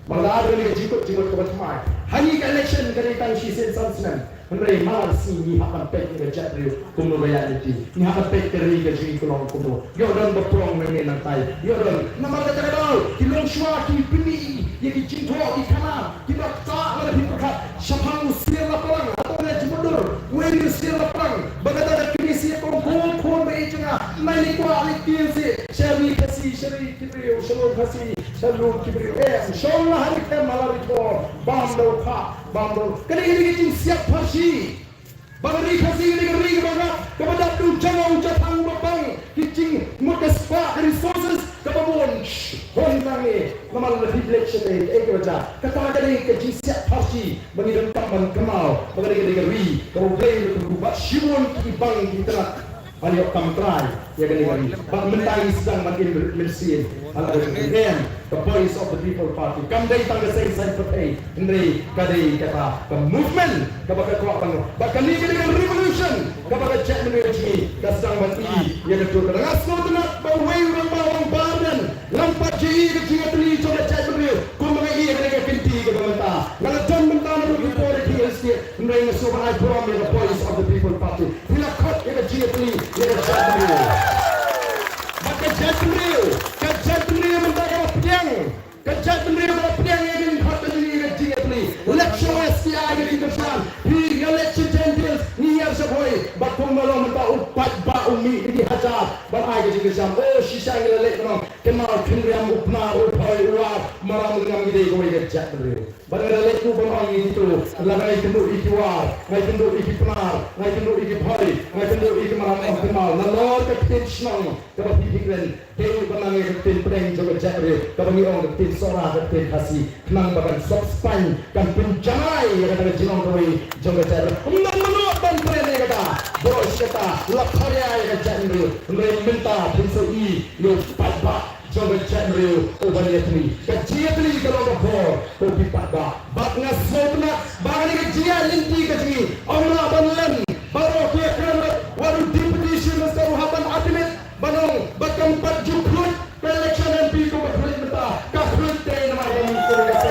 Ba la dei ka jingkut jingmut kaba thymmai. Ha ngi ka election ka dei tang shisien san snem. Hynrei man la sngi ngi hap ban peit ïa ka jaitbynriew kumno ba ïaid lynti. Ngi hap ban peit ka ri ka jong ngi ka long kumno. Ïoh don ba pynlong nangne nangtai. Ïoh don. Namar kata ka daw ki longshuwa ki pyni ïa ki jingthoh ki khana kiba ktah lada phi pyrkhat. Shaphang u Sier Laplang, hato la jingmutdur, uei u Sier Laplang? Ba kata ka kynti sih, ko khun khun ba ïeit jong nga. Nai leit kwah leit tieng sih. Sha ri Khasi, sha ri ki briew, sha lum Khasi, sha lum ki briew. Em, shong la ha ri khem, ha la ri thor, bam da u khah, bam da u. Kane, kane ka jingsiat pharshi. Ba ka ri Khasi, kane ka ri kaba ngat, kaba dap da u jong u jathang ba bang ki jingmut, ka spah, ka resources kaba bun. Shh, hon nangne, namar la thik lek shatei, eh, kaba ja. Kata ka dei ka jingsiat pharshi ba ngi donkam ban kynmaw ba kane ka dei ka ri kaba U Blei u la kyrkhu bad shibun ki bang ki tnat. Ban ïoh kam trai ïa kane ka ri. Bad mynta ngi sdang ban im mynsiem ha la ka jingim. Ka Voice of the People Party kam dei tang ka seng saiñ pyrthei, hynrei ka dei kata ka movement kaba ka kwah ban, bad kane ka dei ka revolution kaba ka jaitbynriew jong ngi ka sdang ban ïoh ïa ka dur. Ka dang nga sngewtynnat ba uwei u rangbah u ong ba ren Ngam pat ju ïohi ka jingïatylli jong ka jaitbynriew kumba nga ïohi kane ka kynti kaba mynta. Nga la don mynta naduh ki por ki ïa state, hynrei nga sngewbha ai burom ïa ka Voice of the People Party. Phi la khot ïa ka jingïatylli ïa ka jaitbynriew. Bad ka jaitbynriew, ka jaitbynriew mynta ka la pdiang. Ka jaitbynriew ka la pdiang ïa ka jingkhot ka jong ngi ïa ka jingïatylli. Leit sha S P I ka jingkyrshan. Phi, nga leit sha Jaintia Hills, ngi ïar sha Bhoi. Bad kumba long mynta u paidbah u mih da ki hajar ban ai ka jingkyrshan. Oh, shisha ngi la leit ban ong. Kynmaw khynriam u Pnar u Bhoi u War, Maram u Ngam, ngi dei kawei ka jaitbynriew. Bad nga la leit ruh ban ong ïa kito, lada nga ïakynduh ïa ki War, nga ïakynduh ïa ki Pnar, nga ïakynduh ïa ki Bhoi, nga ïakynduh ïa ki Maram, ong kynmaw, nalor ka ktien shnong kaba phi kren, dei ruh ban nang ïa ka ktien pdeng jong ka jaitbynriew, kaba ngi ong ka ktien Sohra, ka ktien Khasi. Khnang ba kan sop spaiñ, kan pynjanai ïa kata ka jinglong kawei jong ka jaitbynriew. Ym don mano ban kren ïa kata. Baroh shi katta la pharia ïa ka jaitbynriew. Hynrei mynta phin sa ïohi ïa u paidbah jong ka jaitbynriew uban ïatylli. Ka jingïatylli ka long ka bor ko ki paidbah. Bad nga sngewtynnat ba kane ka jingïaid lynti ka jong ngi, ym lah ban len. Baroh ki ïakren, wat u Deputy Chief Minister u hap ban admit. Ban ong ba kam pat ju khluit ka election M P kumba khluit mynta, ka khluit te namar ba ngi kyrkhu ïa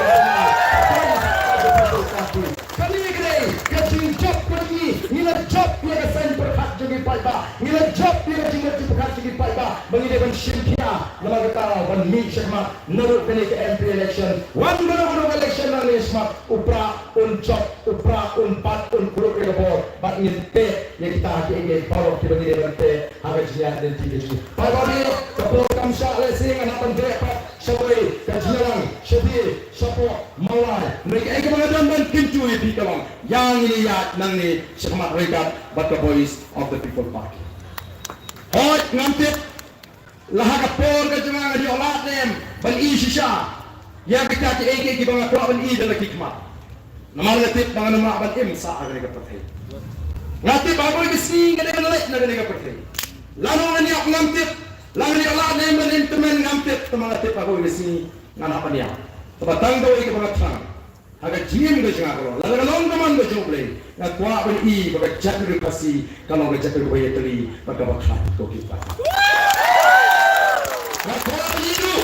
ka seng. Kane ka dei ka jingjop ka jong ngi, ngi la jop ïa ka seng pyrkhat jong ki paidbah, ngi la jop ïa ka jingmut jingpyrkhat jong ki paidbah, ba ngi dei ban shim khia namar kata ban mih shakhmat naduh kane ka M P election. Wan naduh naduh ka election nangne shakhmat, u Prah un jop, u Prah un bat, un kurup ïa ka bor, bad ngin teh ïa kita kiei kiei baroh kiba ngi dei ban teh. Ha ka jingïaid lynti ka jong ngi. Bad ba ka por kam shah lehse ngan hap ban beh pat sha wei ka jingïalang, sha phi, shapoh Mawlai. Hynrei kaei kaba nga don ban kyntu ïa phi ka long, ïa ngin ïaid nangne shakhmat ryngkat bad ka Voice of the People Party. Hooid, ngam tip la ha ka por ka jong nga ngan ïoh lad ne em ban ïohi shisha ïa kita kiei kiei kiba nga kwah ban ïohi da la ki khmat. Namar nga tip ba ngan ym lah ban im sah ha kane ka pyrthei. Nga tip ba ha kawei ka sngi nga dei ban leit na kane ka pyrthei. Lano ngan ïap ngam tip, la ngan ïoh lad ne em ban im tymmen ngam tip, tangba nga tip ba ha kawei ka sngi ngan hap ban ïap. Tangba tang kawei kaba nga thrang ha ka jingim ka jong nga ka long, lada ka long ka mon ka jong U Blei, nga kwah ban ïohi ba ka jaitbynriew Khasi ka long ka jaitbynriew kaba ïatylli bad kaba khlaiñ ko ki paidbah. Nga kwah ban ïohi ruh,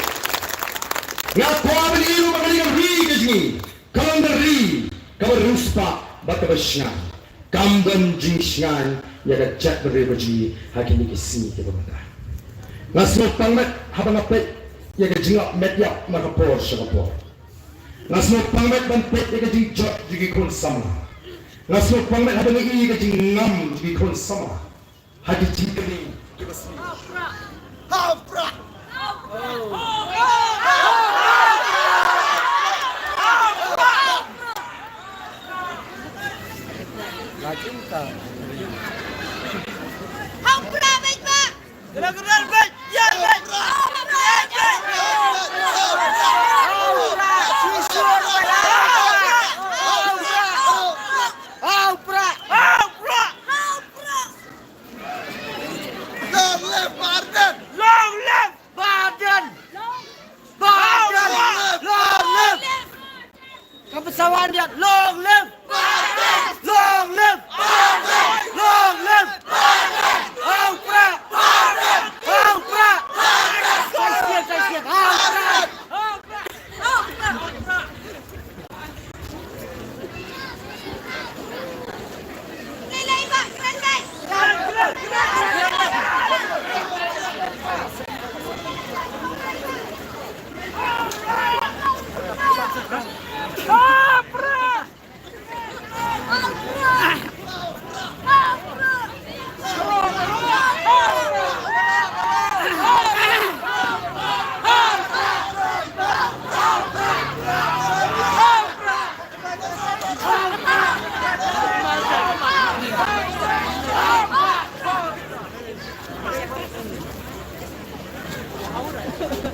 nga kwah ban ïohi ruh ba kane ka ri ka jong ngi ka long ka ri kaba riewspah bad kaba shngaiñ. Kam don jingshngaiñ ïa ka jaitbynriew ka jong ngi ha kine ki sngi kiba mynta. Nga sngewpang met haba nga peit ïa ka jinglap met ïap na ka por sha ka por. Nga sngewpang met ban peit ïa ka jingjot jong ki khun samla. Nga sngewpang met haba nga ïohi ïa ka jingngam jong ki khun samla ha ki jingkylli kiba sniew. Ha u Prah! Ha u Prah beit ba! Kena kena beit! Ïa beit! Ha u Prah! Ha u Prah! Ha u Prah! Long live Bah Ardent! Long live Bah Ardent! Bah Ardent! Long live! Ka pynsawa ïa long live! Long live! Long live! Ha u Prah! Ha u Prah! Sa shisien, sa shisien! Ha u Prah! We want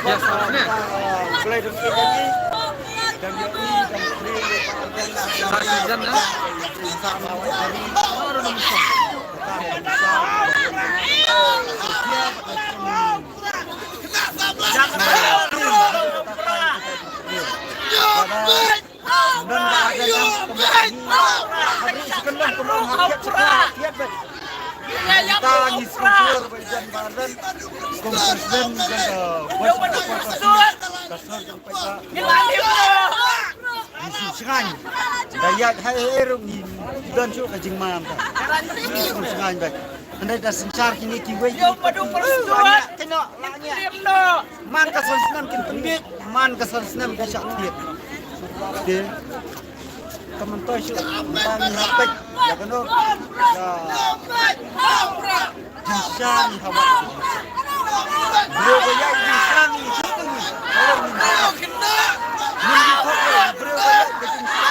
Ngi sngewsih da ïaid ha ei ruh ngi don shuh ka jingmam ta. Ngi sngewsih bad. Hynrei da synshar kine kiwei. Kino la ngi. Man ka san snem kin pynbeit, man ka san snem ka shah thied. Te ka myntoi shuh, mynta ngi hap peit ïa kano. Ïa. Jingshisha ngi hap wad. Briew ba ïaid jingshisha ngi shisha ngi. Ngim di thok ïa briew ba ïaid ka jingshisha.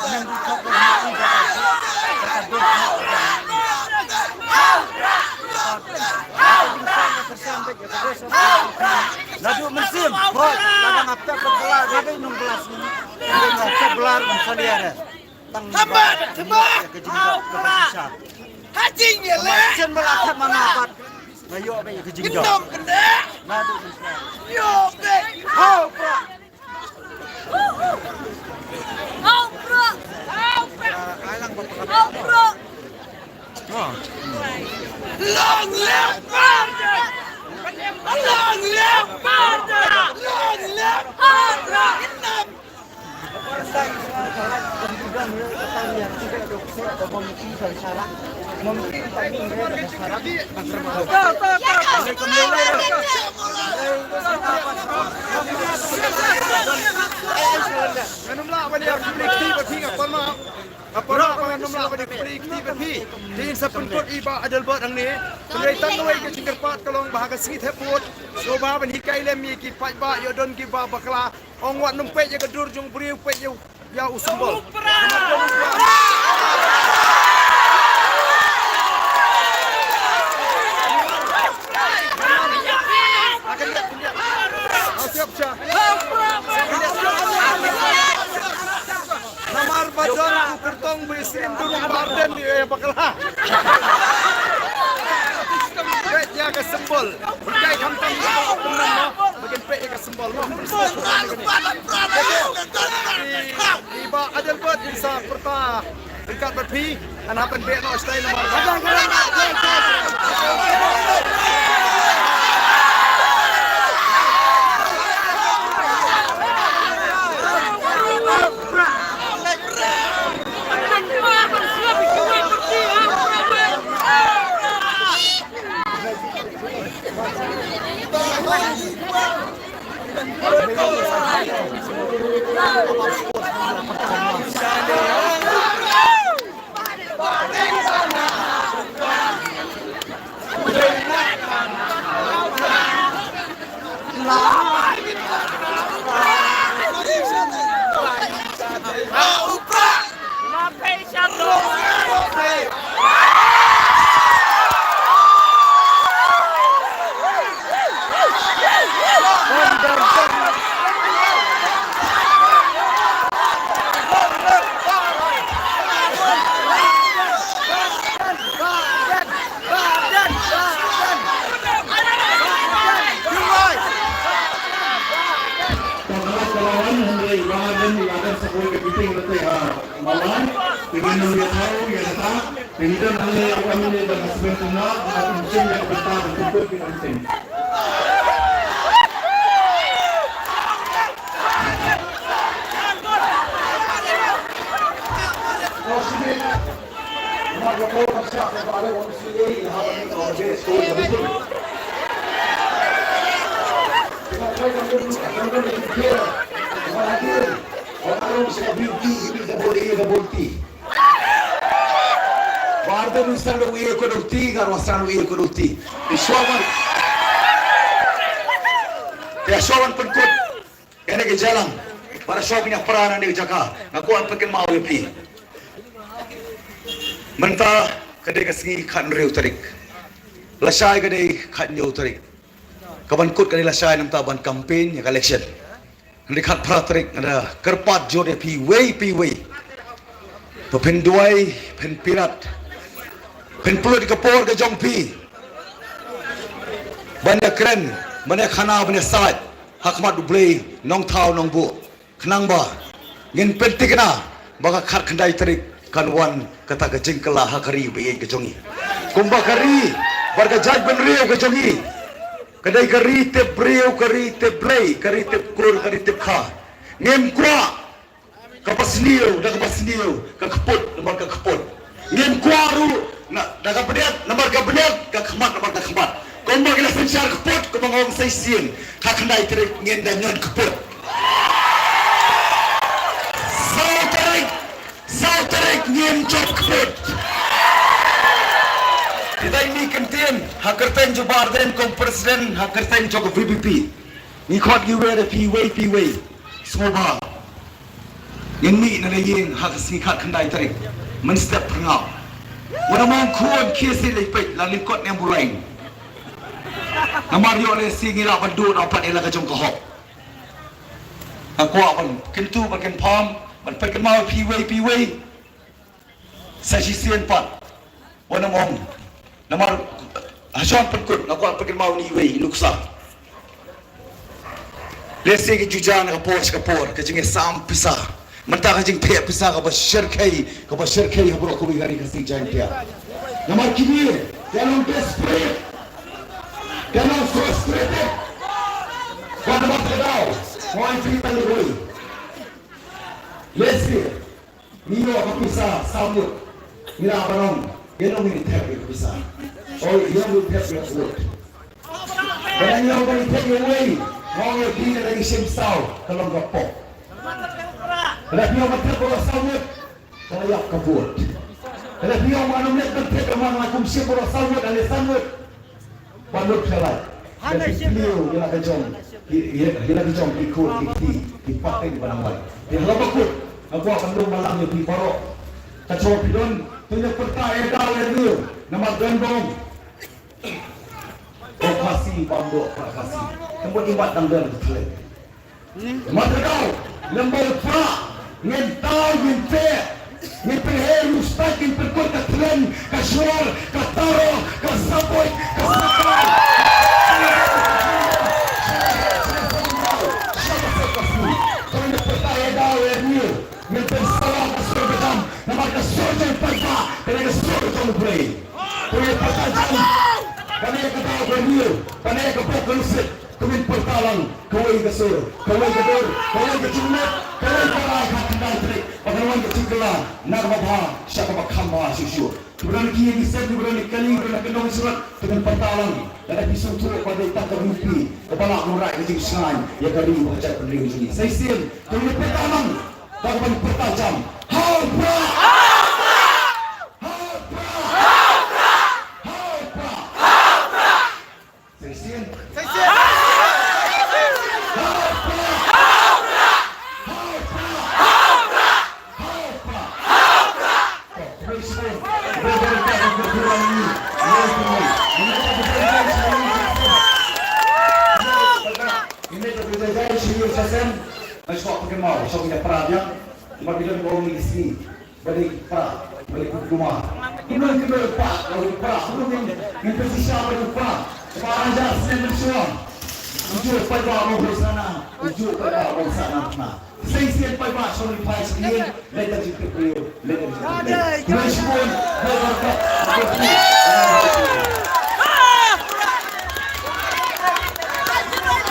Ngim di thok ïa ngi ba ka duk. Naduh mynsiem, hoi, lada nga pep ka bla, nga dei nong bla sini. Nga pep bla, nong salia re. Tang ba, ïa ka jingjop, ka ba shisha. Ha jing ïa le. Sien ba la thep ma nga pat. Nga ïoh ba ïa ka jingjop. Nong kena. Naduh mynsiem. Ïoh ke. Hau pra. Hau pra. Hau pra. Hau pra. Long live Bharat! Long live Bharat! Long live Bharat! Ngan ym lah ban ïa khublei kti bad phi, nga pan ma. Nga pan ma, ngan ym lah ban ïa khublei kti bad phi. Te ngin sa pynkut ïa i Bah Adelbert hangne. Hynrei tang kawei ka jingkyrpad ka long ba ha ka sngi thep vote, sngewbha ban hikai lem ïa ki paidbah, ïoh don kiba bakla. Ong wat nym peit ïa ka dur jong u briew, peit ïa u, ïa u symbol. Namar ba don u kyrtong ba ïasyriem dur u Bah Ardent ïa bakla. Peit ïa ka symbol. Hikai khamtam ïa ka symbol. Ba kin peit ïa ka symbol. I Bah Adelbert in sa pyrta ryngkat bad phi, ngan hap ban beh noh stai namar. Malai, te ngin ym ïathuh ïa kata, te ngi don hangne ïa u M L A ba nga smen kumno, ba nga smen ïa ka bynta ban pynkut ïa ka meeting. Ba ardor u sdang da u ïa ko dokti, nga ruh sdang da u ïa ko dokti. Te shuwa ban, te shuwa ban pynkut ïa kane ka jingïalang, bad shuwa ban ïa para na kane ka jaka, nga kwah ban pynkynmaw ïa phi. Mynta ka dei ka sngi khathynriew tarik. Lashai ka dei khathynñiew tarik. Kaban kut ka dei lashai namar ban campaign ïa ka election. Hynrei khatphra tarik nga da kyrpad jur ïa phi wei phi wei. To phin duwai, phin pirat, phin pynlut ka por ka jong phi ban ïakren, ban ïakhana, ban ïasaid ha khmat U Blei, Nongthaw Nongbuh. Khnang ba ngin pynthikna ba ka khatkhyndai tarik kan wan kata ka jingkylla ha ka ri ba ïeit ka jong ngi. Kumba ka ri bad ka jaitbynriew ka jong ngi ka dei ka ri tip briew, ka ri tip Blei, ka ri tip kur, ka ri tip kha. Ngim kwah kaba sniew da kaba sniew, ka kput namar ka kput. Ngim kwah ruh na, da ka bniat namar ka bniat, ka khmat namar ka khmat. Kumba ki la synshar kput, kumba nga ong sa shisien, khatkhyndai tarik ngin da ñion kput. Saw tarik, saw tarik ngin jop kput. Te dei mi kyntien ha kyrteng jong u Bah Ardent kum president, ha kyrteng jong ka V P P. Ngi khot ngi wer ïa phi wei phi wei. Sngewbha ngin mih na la ïing ha ka sngi khatkhyndai tarik mynstep phyrngaw. Wat nym ong khun khie sih leit peit la lyngkot ne em u lain. Namar ïoh lehse ngi lah ban duh noh pat ïa la ka jong ka hok. Nga kwah ban kyntu ban kynpham ban pynkynmaw ïa phi wei phi wei. Sa shisien pat wat nym ong. Namar ha shong pynkut nga kwah pynkynmaw ïa une iwei i nuksa. Lehse ki ju jan ka por sha ka por ka jingïasam pisa. Mynta ka jingtheh pisa kaba shyrkhei, kaba shyrkhei ha baroh kawei ka ri Khasi Jaiñtia. Namar kine ki long desperate, ki long frustrated. Ka namar ka daw, mo ai phi tang wei. Lehse ngi ïoh ka pisa saw ngut, ngi lah ban ong, ïa nong ngi thep ïa ka pisa. Oi, ïa nong ngi thep ïa ka vote. Lada ngi ïoh ban thep ïa uwei, nga ong ïa phi lada ngi shim saw, ka long ka pop. Lada phi ïoh ban thep baroh saw ngut, ka la ïap ka vote. Lada phi ïoh ban ym leit ban thep ïa man la kum shim baroh saw ngut, ale saw ngut. Ba lut khalai. Hana shim. Ïa la ka jong ki, ïa, ïa la ka jong ki khun ki kti, ki pateng ba nang wan. Te ha la ba kut, nga kwah ban lum malam ïa phi baroh. Ka jong phi don, to ïa pyrta ïa daw ïa riew, namar don bong. Ko Khasi bam doh ka Khasi. Tang ba i mat dang don ka khlem. Namar kata ka daw, lem bad u Prah, ngin daw, ngin teh, ngin pynheh ïa u state, ngin pynkut ka thlen, ka shor, ka taro, ka sabuit, ka sakai. Sha ka sep ka sep. Ko ngin pynta ïa daw ïa riew, ngin pynsawa ka sur ka jam, namar ka sur jong u paidbah ka dei ka sur jong U Blei. Ko ngin pynta jam, kane ka daw ka riew, kane ka bok ka lyndet. Ko ngin pyrta lang kawei ka sur, kawei ka dur, kawei ka jingmut, kawei ka rai ha khyndai tarik, ba kan wan ka jingkylla na kaba bha sha kaba kham bha shuh shuh. Kiba don ki ïing ki sem, kiba don ki kali, kiba don ki kyndong ki surok, to ngin pyrta lang. Lada phi sngewthuh ba dei tang ka VPP kaba lah ban rai ka jingshngaiñ ïa ka ri bad ka jaitbynriew jong ngi. Sa shisien to ngin pyrta lang da kaba ngin pyrta jam. Ha u Prah! Ha u Prah! Ha u Prah! Sa shisien. Ba dei Prah, ba dei Kumar. Kumno, kumno Prah, ba dei Prah, kumno ngin, ngin pynshisha ba dei Prah. Ba hajar snem mynshuwa. Uju paidbah ba bun sana, uju paidbah ba bun sana na. Sa shisien paidbah shong ri phai shisien, leit da jingkyrkhu, leit da jingkyrkhu. Kumno shibun, leit da jingkyrkhu.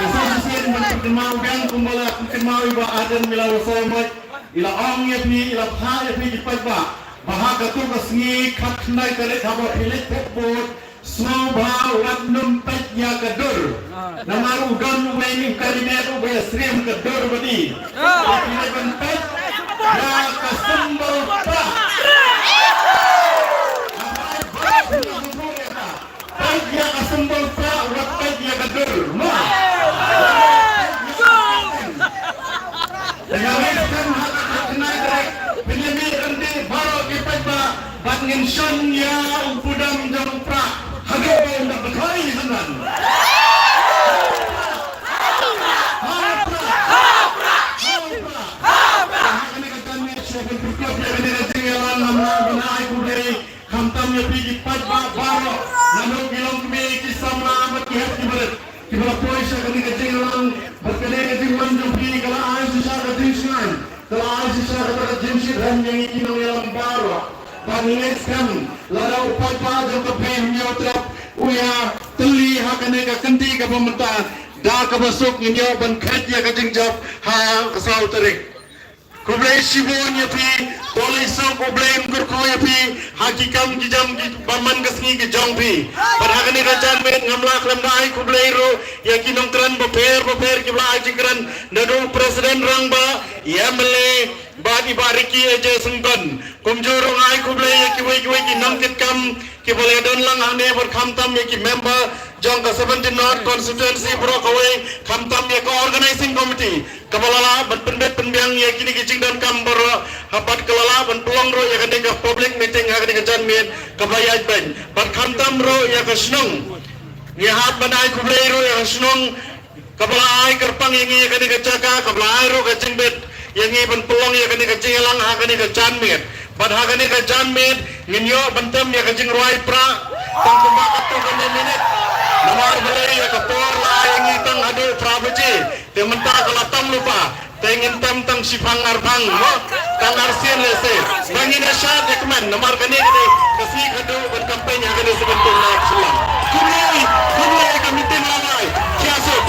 Sa shisien ban pynkynmaw biang kumba la pynkynmaw i Bah Ardent Miller Basaiawmoit. I la ong ïa phi, i la phah ïa phi ki paidbah ba ha kato ka sngi khatkhyndai tarik haba phi leit thep vote, sngewbha wat nym peit ïa ka dur. Namar u don uwei u candidate uba ïasyriem ka dur bad i. Ba phi leit ban peit ïa ka symbol prah. Peit ïa ka symbol prah, wat peit ïa ka dur, mo. Te nga ngeit skhem ha ka khyndai tarik phin ïa mih ryntih baroh ki paidbah bad ngin shon ïa u pudam jong u prah haduh ba un da bthoi hangne. ïa phi ki paidbah baroh, naduh ki longkmie, ki samla bad ki hep ki barit kiba la poi sha kane ka jingïalang, bad kane ka jingwan jong phi ka la ai shisha ka jingshngaiñ, ka la ai shisha kata ka jingshit rem ïa ngi ki nongïalam baroh. Bad ngi ngeit skhem lada u paidbah jong ka Bri Hynñiewtrep u ïa tylli ha kane ka kynti kaba mynta, da kaba suk ngin ïoh ban kheit ïa ka jingjop ha ka saw tarik. Khublei shibun ïa phi, to leit suk, U Blei un kyrkhu ïa phi ha ki kam ki jam kiba man ka sngi ki jong phi. Bad ha kane ka janmiet ngam lah khlem da ai khublei ruh ïa ki nongkren bapher bapher kiba la ai jingkren, naduh President Rangbah, ïa M L A, bad i Bah Ricky A J Syngkon. Kumjuh ruh nga ai khublei ïa kiwei kiwei ki nongkitkam kiba la don lang hangne, bad khamtam ïa ki member jong ka seventeen North Constituency baroh kawei, khamtam ïa ka organizing committee kaba la lah ban pynbit pynbiang ïa kine ki jingdonkam baroh, ha bad ka la lah ban pynlong ruh ïa kane ka public meeting ha kane ka janmiet kaba ïaid beit, bad khamtam ruh ïa ka shnong. Ngi hap ban ai khublei ruh ïa ka shnong kaba la ai kyrpang ïa ngi ïa kane ka jaka, kaba la ai ruh ka jingbit ïa ngi ban pynlong ïa kane ka jingïalang ha kane ka janmiet. Bad ha kane ka janmiet ngin ïoh ban tem ïa ka jingrwai prah tang kumba katto katne minit. Namar balei ïa ka por la ai ïa ngi tang haduh phra baje, te mynta ka la tam lypa. Te ngin tem tang shiphang arphang, mo? Tang arsien lehse. Ba ngin ïa shad ïa kmen, namar kane ka dei ka sngi khatduh ban campaign ha kane seventeen North Shillong. Khublei, khublei ka meeting la lai. Khia suk.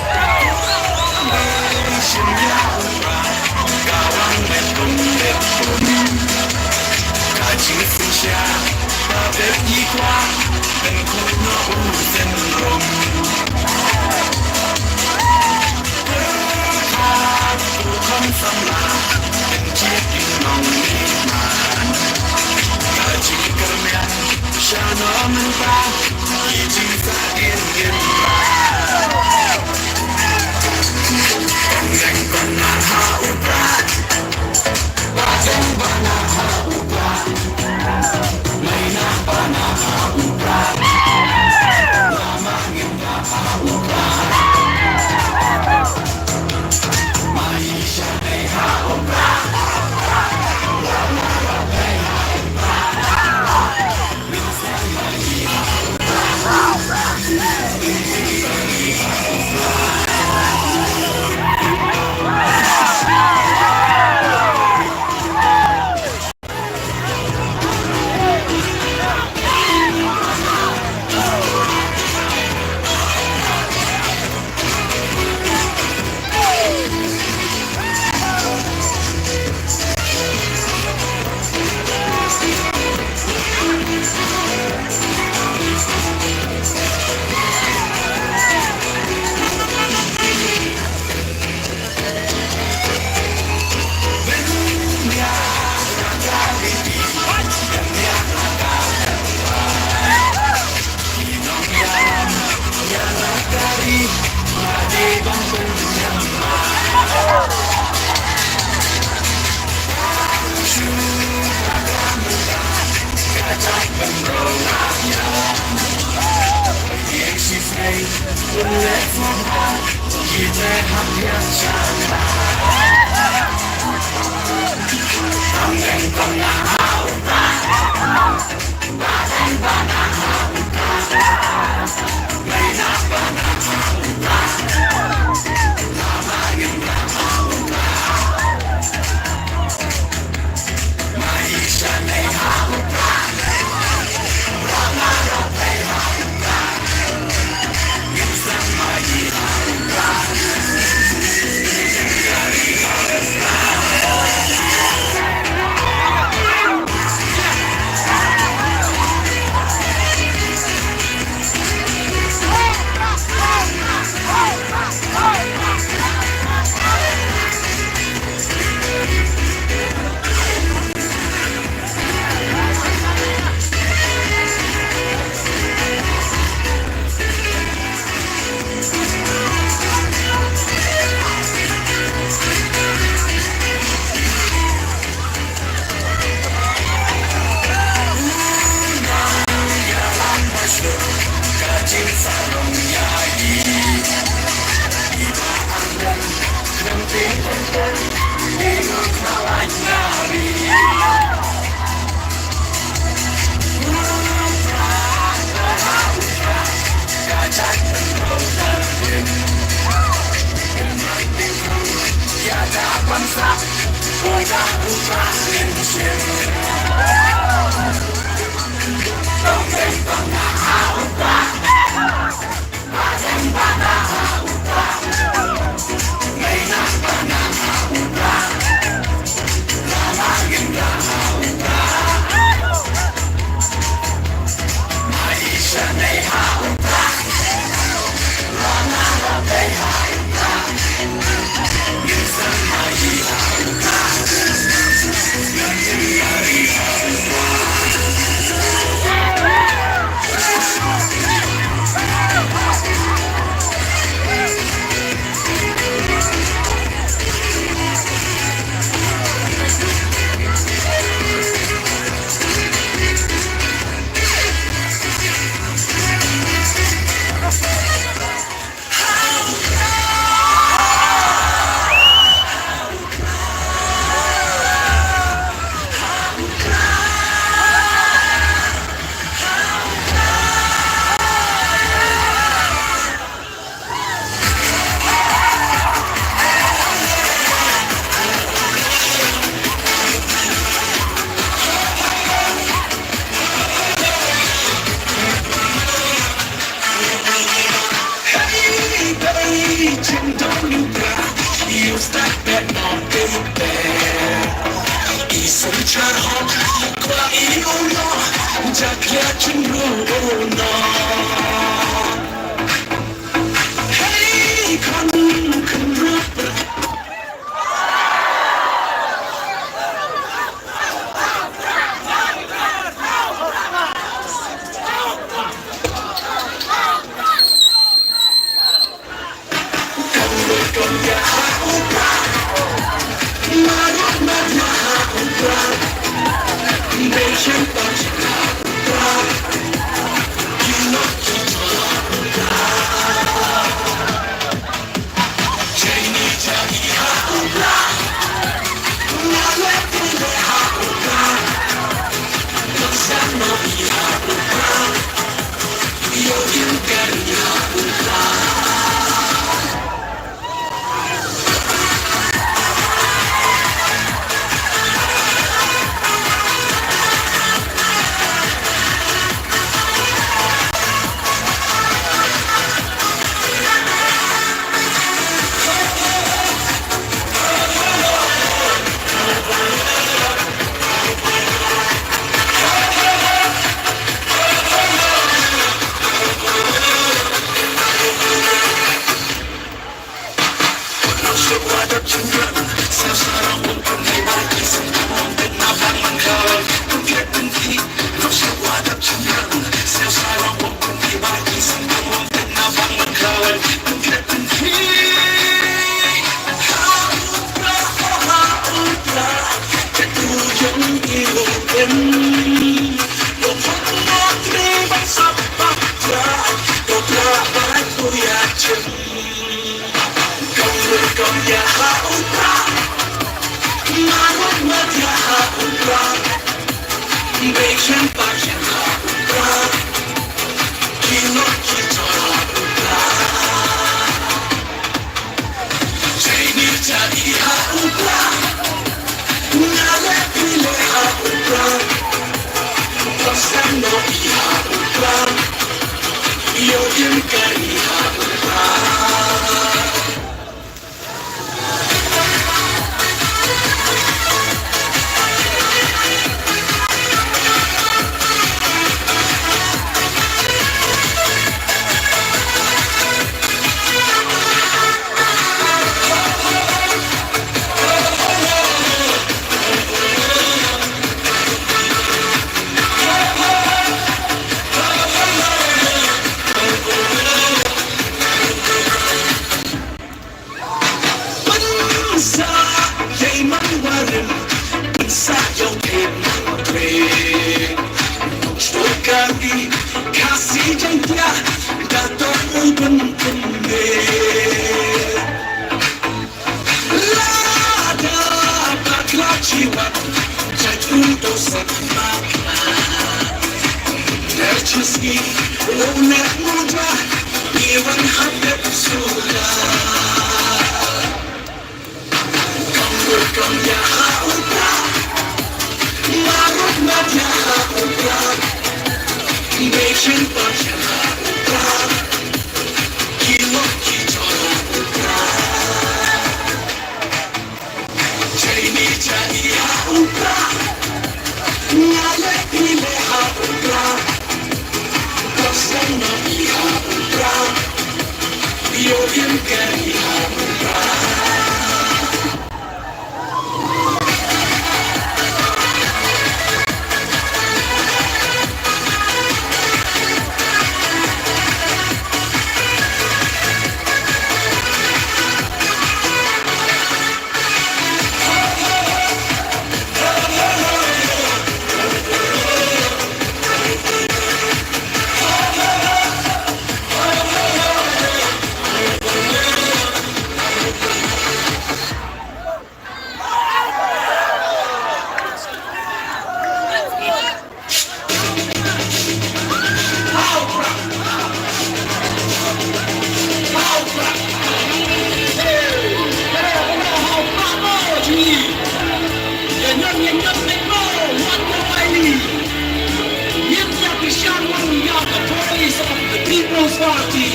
People's Party.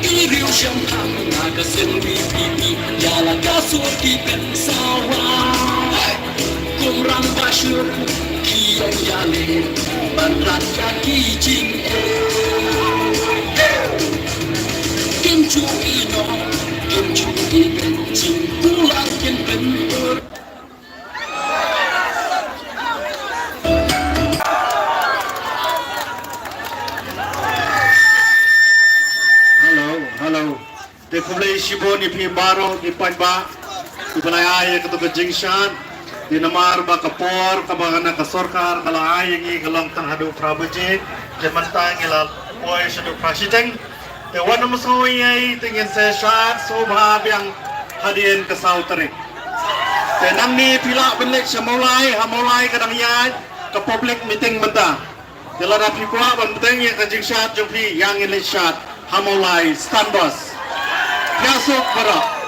Iriu shem khang na ka sien V P P, ïa la ka sur ki pen sawa. Kum rang ba shur ki ong ïa le, ban rat ka ki jing e. Kim chu i no, kim chu i pen jing, tu lang kim pen ur. Hello, hello. Te khublei shibun ïa phi baroh ki paidbah kiba la ai ïa kato ka jingshad. Te namar ba ka por kaba na ka sorkar ka la ai ïa ngi ka long tang haduh phra baje. Te mynta ngi la poi shaduh phra shiteng. Te wat nym sngew ei ei, te ngin sa shad sngewbha biang hadien ka saw tarik. Te nangne phi lah ban leit sha Mawlai, ha Mawlai ka dang ïaid ka public meeting mynta. Te lada phi kwah ban bteng ïa ka jingshad jong phi, ïa ngin leit shad ha Mawlai Stan Bus. Ïa suk baroh.